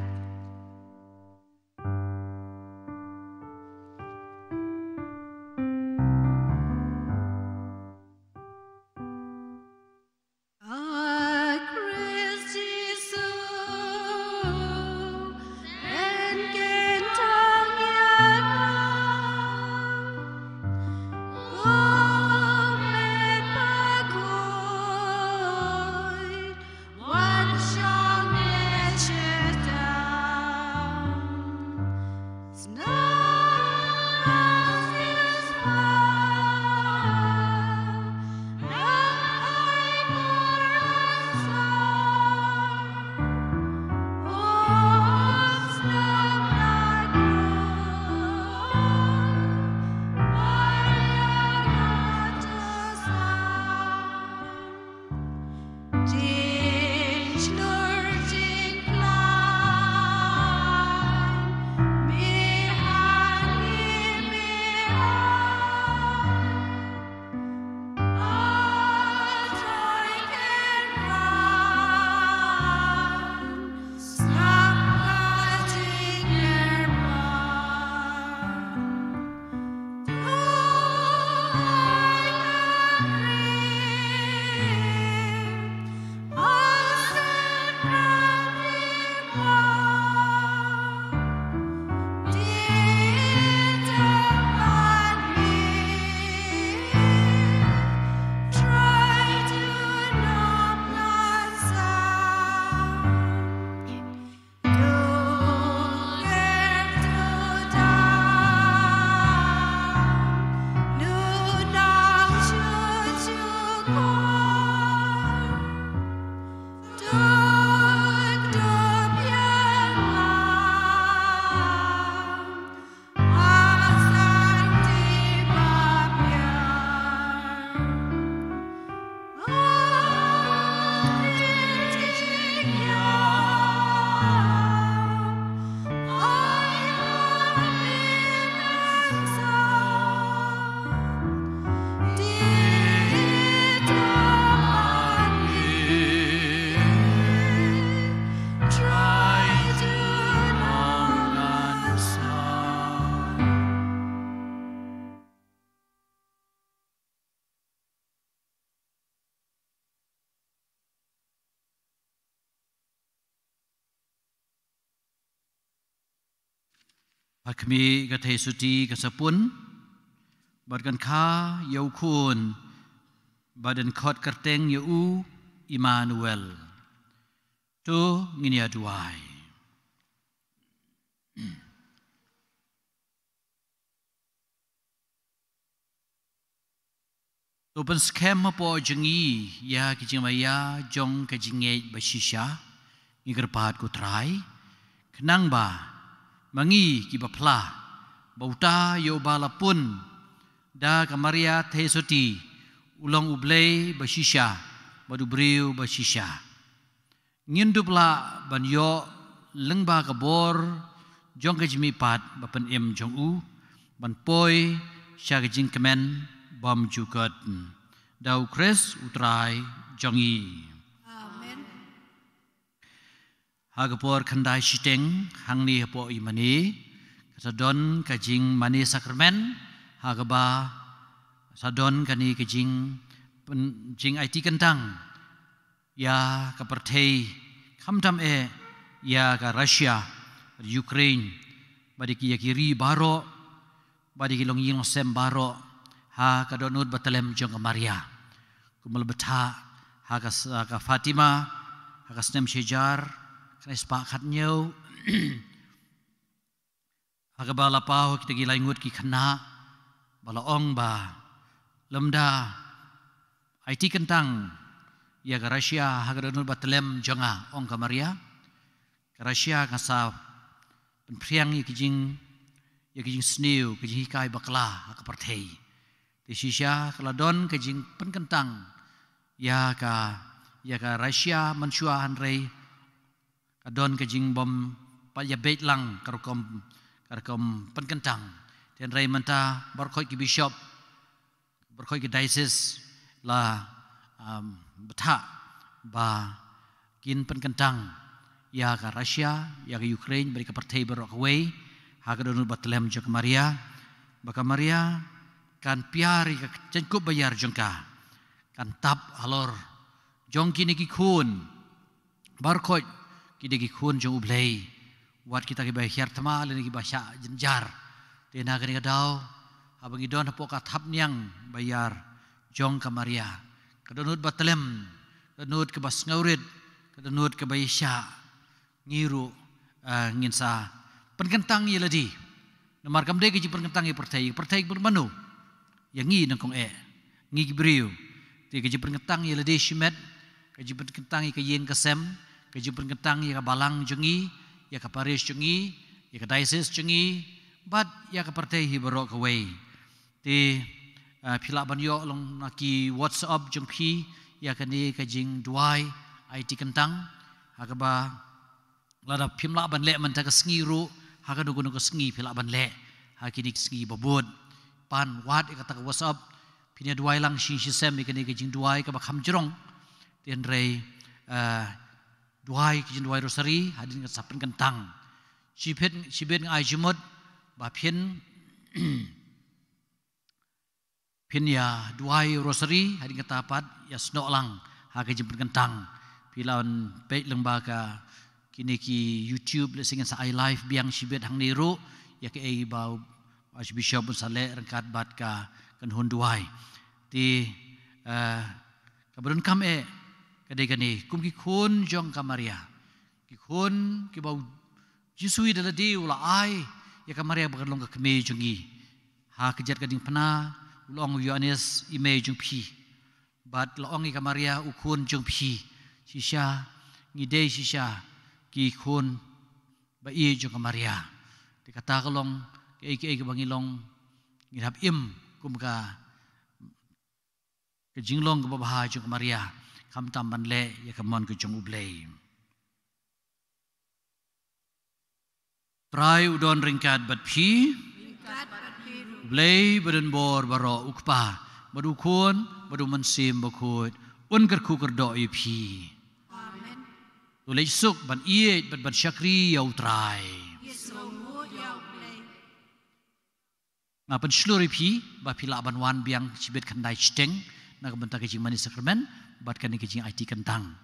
Ha khmih ka theisotti ka sa pun, bad kan kha ïa u Khun, bad yn khot kyrteng ïa u Immanuel. To ngin ïa duwai. To pynskhem hapoh jong ngi ïa ki jingmaïa jong ka jingngeit ba shisha, ngi kyrpad ko Trai, khnang ba ma ngi kiba phla, ba uta ïa uba la pun da ka Maria theisotti, u long u Blei ba shisha bad u briew ba shisha. Ngin dup lah ban ïoh lyngba ka bor jong ka jingmihpat ba pynim jong u, ban poi sha ka jingkmen bymjukut. Da u Khrist u Trai jong ngi. Amen. Ha ka por khyndai shiteng hangne hapoh i mane, ka sa don ka jingmane sakramen, ha kaba sa don kane ka jing, pyn-, jingaiti kyntang ïa ka pyrthei, khamtam eh ïa ka Russia, Ukraine, bad ïa ki, ïa ki ri baroh, bad ïa ki longïing longsem baroh, ha ka dohnud ba tlem jong ka Maria. Kumba la bthah ha ka s-, ha ka Fatima, ha ka snem shihajar khyndai spah khathynñiew. Ha kaba la paw ha kita ki lai ngut ki khynnah, ba la ong ba lymda aiti kyntang ïa ka Russia ha ka dohnud ba tlem jong nga, ong ka Maria, ka Russia kan sa pynphriang ïa ki jing, ïa ki jingsniew, ki jinghikai bakla ha ka pyrthei. Te shisha ka la don ka jingpynkyntang ïa ka, ïa ka Russia mynshuwa, hynrei ka don ka jingbym pat ïabeit lang ka rukom, ka rukom pynkyntang. Te hynrei mynta baroh khoit ki bishop, baroh khoit ki diocese la, um, bthah ba kin pynkyntang ïa ka Russia, ïa ka Ukraine, bad ïa ka pyrthei baroh kawei ha ka dohnud batlem jong ka Maria. Ba ka Maria kan pynïar ïa ka jaiñkup ba ïar jong ka, kan tap halor jong kine ki khun. Baroh ki dei ki khun jong U Blei, wat kita kiba hiar thma lane kiba shah jynjar. Te na kane ka daw, haba ngi don hapoh ka thapniang ba ïar jong ka Maria, ka dohnud batlem, ka dohnud kaba sngewrit, ka dohnud kaba ïaishah, ngi ruh, ah, ngin sa pynkyntang ïa lade. Namar kam dei ka jingpynkyntang ïa pyrthei, pyrthei bad mano, ïa ngi nyngkong eh, ngi ki briew. Te ka jingpynkyntang ïa lade shimet, ka jingpynkyntang ïa ka ïing ka sem, ka jingpynkyntang ïa ka balang jong ngi, ïa ka parish jong ngi, ïa ka diocese jong ngi, bad ïa ka pyrthei hi baroh kawei. Te, ah, phi lah ban ïoh long na ki WhatsApp jong phi ïa kane ka jingduwai aiti kyntang, ha kaba lada phim lah ban leh mynta ka sngi ruh, ha kano kano ka sngi phi lah ban leh ha kine ki sngi ba bud. Pan wad ïa kata ka WhatsApp, phin ïa duwai lang shi shisem ïa kane ka jingduwai kaba kham jrong. Te hynrei, eh, duwai ka jingduwai rosary hadien ka sa pynkyntang. Shibit, shibit nga ai jingmut ba phin phin ïa duwai rosary, hadien kata pat ïa snoh lang ha ka jingpynkyntang. Phi lah ban peit lyngba ka kine ki YouTube, lehse ngin sa ai live biang shibit hangne ruh ïa kaei ba Archbishop un sa leh ryngkat bad ka kynhun duwai. Te, eh, kaba donkam eh ka dei kane, kum ki khun jong ka Maria, ki khun kiba U Jisu da lade u la ai ïa ka Maria ba kan long ka kmie jong ngi. Ha ka jait ka diengphna u la ong, u Ïoannis i mei jong phi, bad la ong ïa ka Maria u khun jong phi. Shisha ngi dei shisha ki khun ba ïeit jong ka Maria. Te kata ka long kaei kaei kaba ngi long, ngi hap im kum ka, ka jinglong kaba bha jong ka Maria, khamtam ban leh ïa ka mon ka jong U Blei. Trai u don ryngkat bad phi. Ryngkat bad phi ruh. U Blei badonbor baroh, u Kpa bad u Khun bad u Mynsiem Bakhuid, un kyrkhu kyrdoh ïa phi. Amen. To leit suk ban ïeit bad ban shakri ïa U Trai. Ïa sngewbha ïa U Blei. Nga pynshlur ïa phi ba phi lah ban wan biang shibit khyndai shiteng na ka bynta ka jingmane sakramen bad kane ka jingaiti kyntang.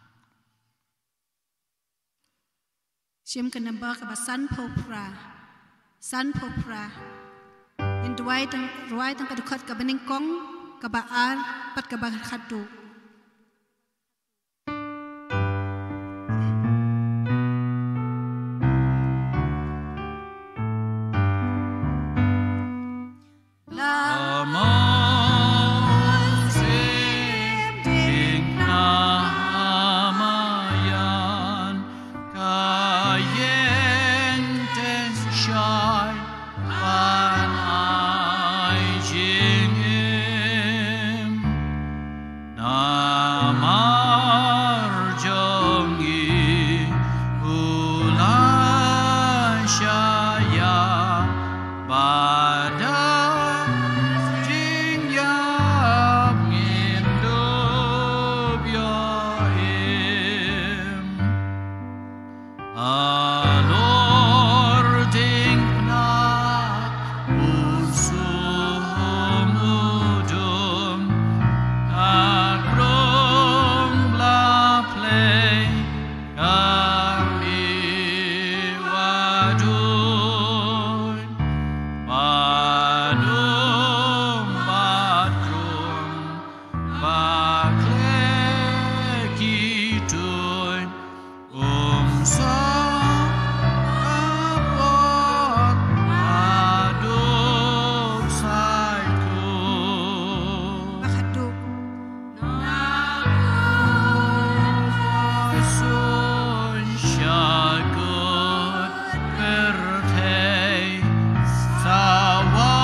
Shim ka number kaba sanphew phra. Sanphew phra. Ngin duwai tang, duwai tang ka dkhot kaba nyngkong, kaba ar bad kaba khatduh. Namar jong ngi u la shah ïa, bad da jingïap ngin dup ïoh im. Halor diengphna u sum u dum, ka krung la plie, ka mih wa duh, ba dum ba krung, ba khleh ki tuid, um sa apot haduh saithuh. Ba khatduh. Sun sha kut pyrthei, sa wa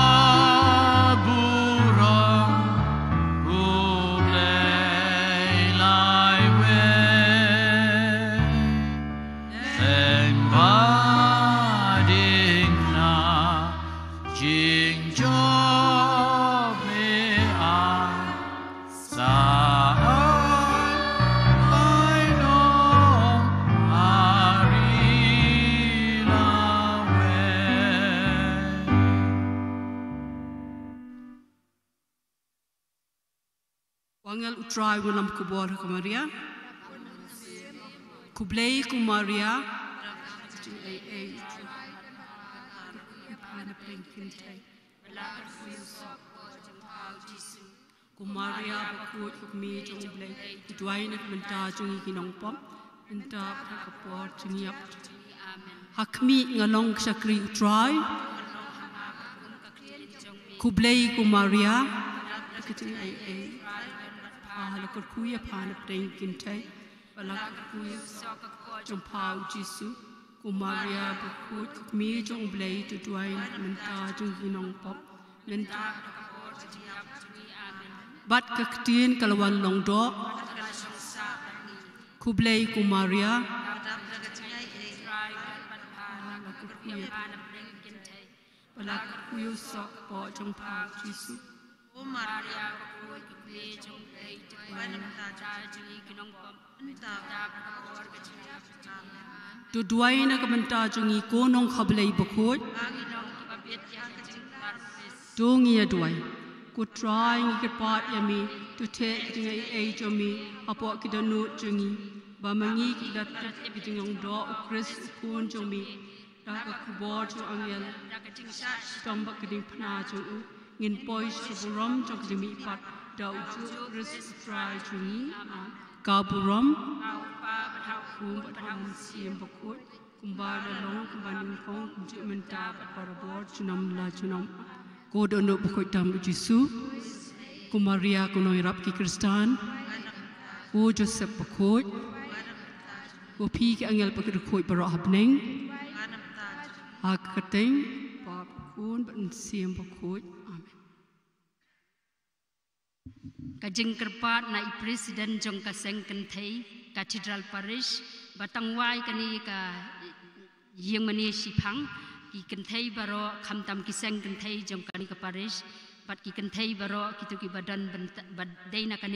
burom U Blei laiwei. Teng ba ding na jingjop me a sa ai lai no. Angel u Trai u lam khubor ha ka Maria. Khublei ko Maria. Ko Maria bakhuid, ko kmie jong U Blei, to duwai na ka bynta jong ngi ki nongpop, mynta bad ha ka por jong ngi ap. Ha khmih nga long ka shakri U Trai. Khublei ko Maria. Ka jingaiei. Ha la kyrkhu ïa pha na pdeng kynthei, bad la kyrkhu ïa u soh ka kpoh jong pha U Jisu. Ko Maria bakhuid, ko kmie jong U Blei, to duwai na ka bynta jong ngi ki nongpop, mynta bad ka ktien ka la wan long doh. Khublei ko Maria. Bad la kyrkhu ïa u soh ka kpoh jong pha U Jisu. Ko Maria bakhuid, ko kmie jong U Blei, to duwai na ka bynta jong ngi ki nongpop, mynta bad ha ka por ka jingïap. Amen. To duwai na ka bynta jong ngi ko Nongkha Blei bakhuid. To ngin ïa duwai. Ko Trai, ngi kyrpad ïa me, to theh ka jingaiei jong me hapoh ki dohnud jong ngi, ba ma ngi kin da tip ka jingïong doh U Khrist U Khun jong me, da ka khubor jong u angel, da ka jingshitom bad ka diengphna jong u, ngin poi sha ka burom jong ka jingmihpat da u juh U Khrist U Trai jong ngi. Ka burom ha U Kpa bad ha U Khun bad ha U Mynsiem Bakhuid, kumba la long, kumba nyngkong, kumjuh mynta bad barabor, junom la junom. Ko Dohnud bakhuid tam U Jisu. Ko Maria ko nongïarap ki Khristan. Ko Joseph bakhuid. Ko phi ki angel bad ki riewkhuid baroh ha bneng. Ha ka kyrteng Bap, Khun bad Mynsiem Bakhuid. Amen. Ka jingkyrpad na i President jong ka seng kynthei Cathedral Parish, ba tang wai kane ka ïing mane shiphang, ki kynthei baroh, khamtam ki seng kynthei jong kane ka parish, bad ki kynthei baroh kito kiba don bynta, ba dei na kane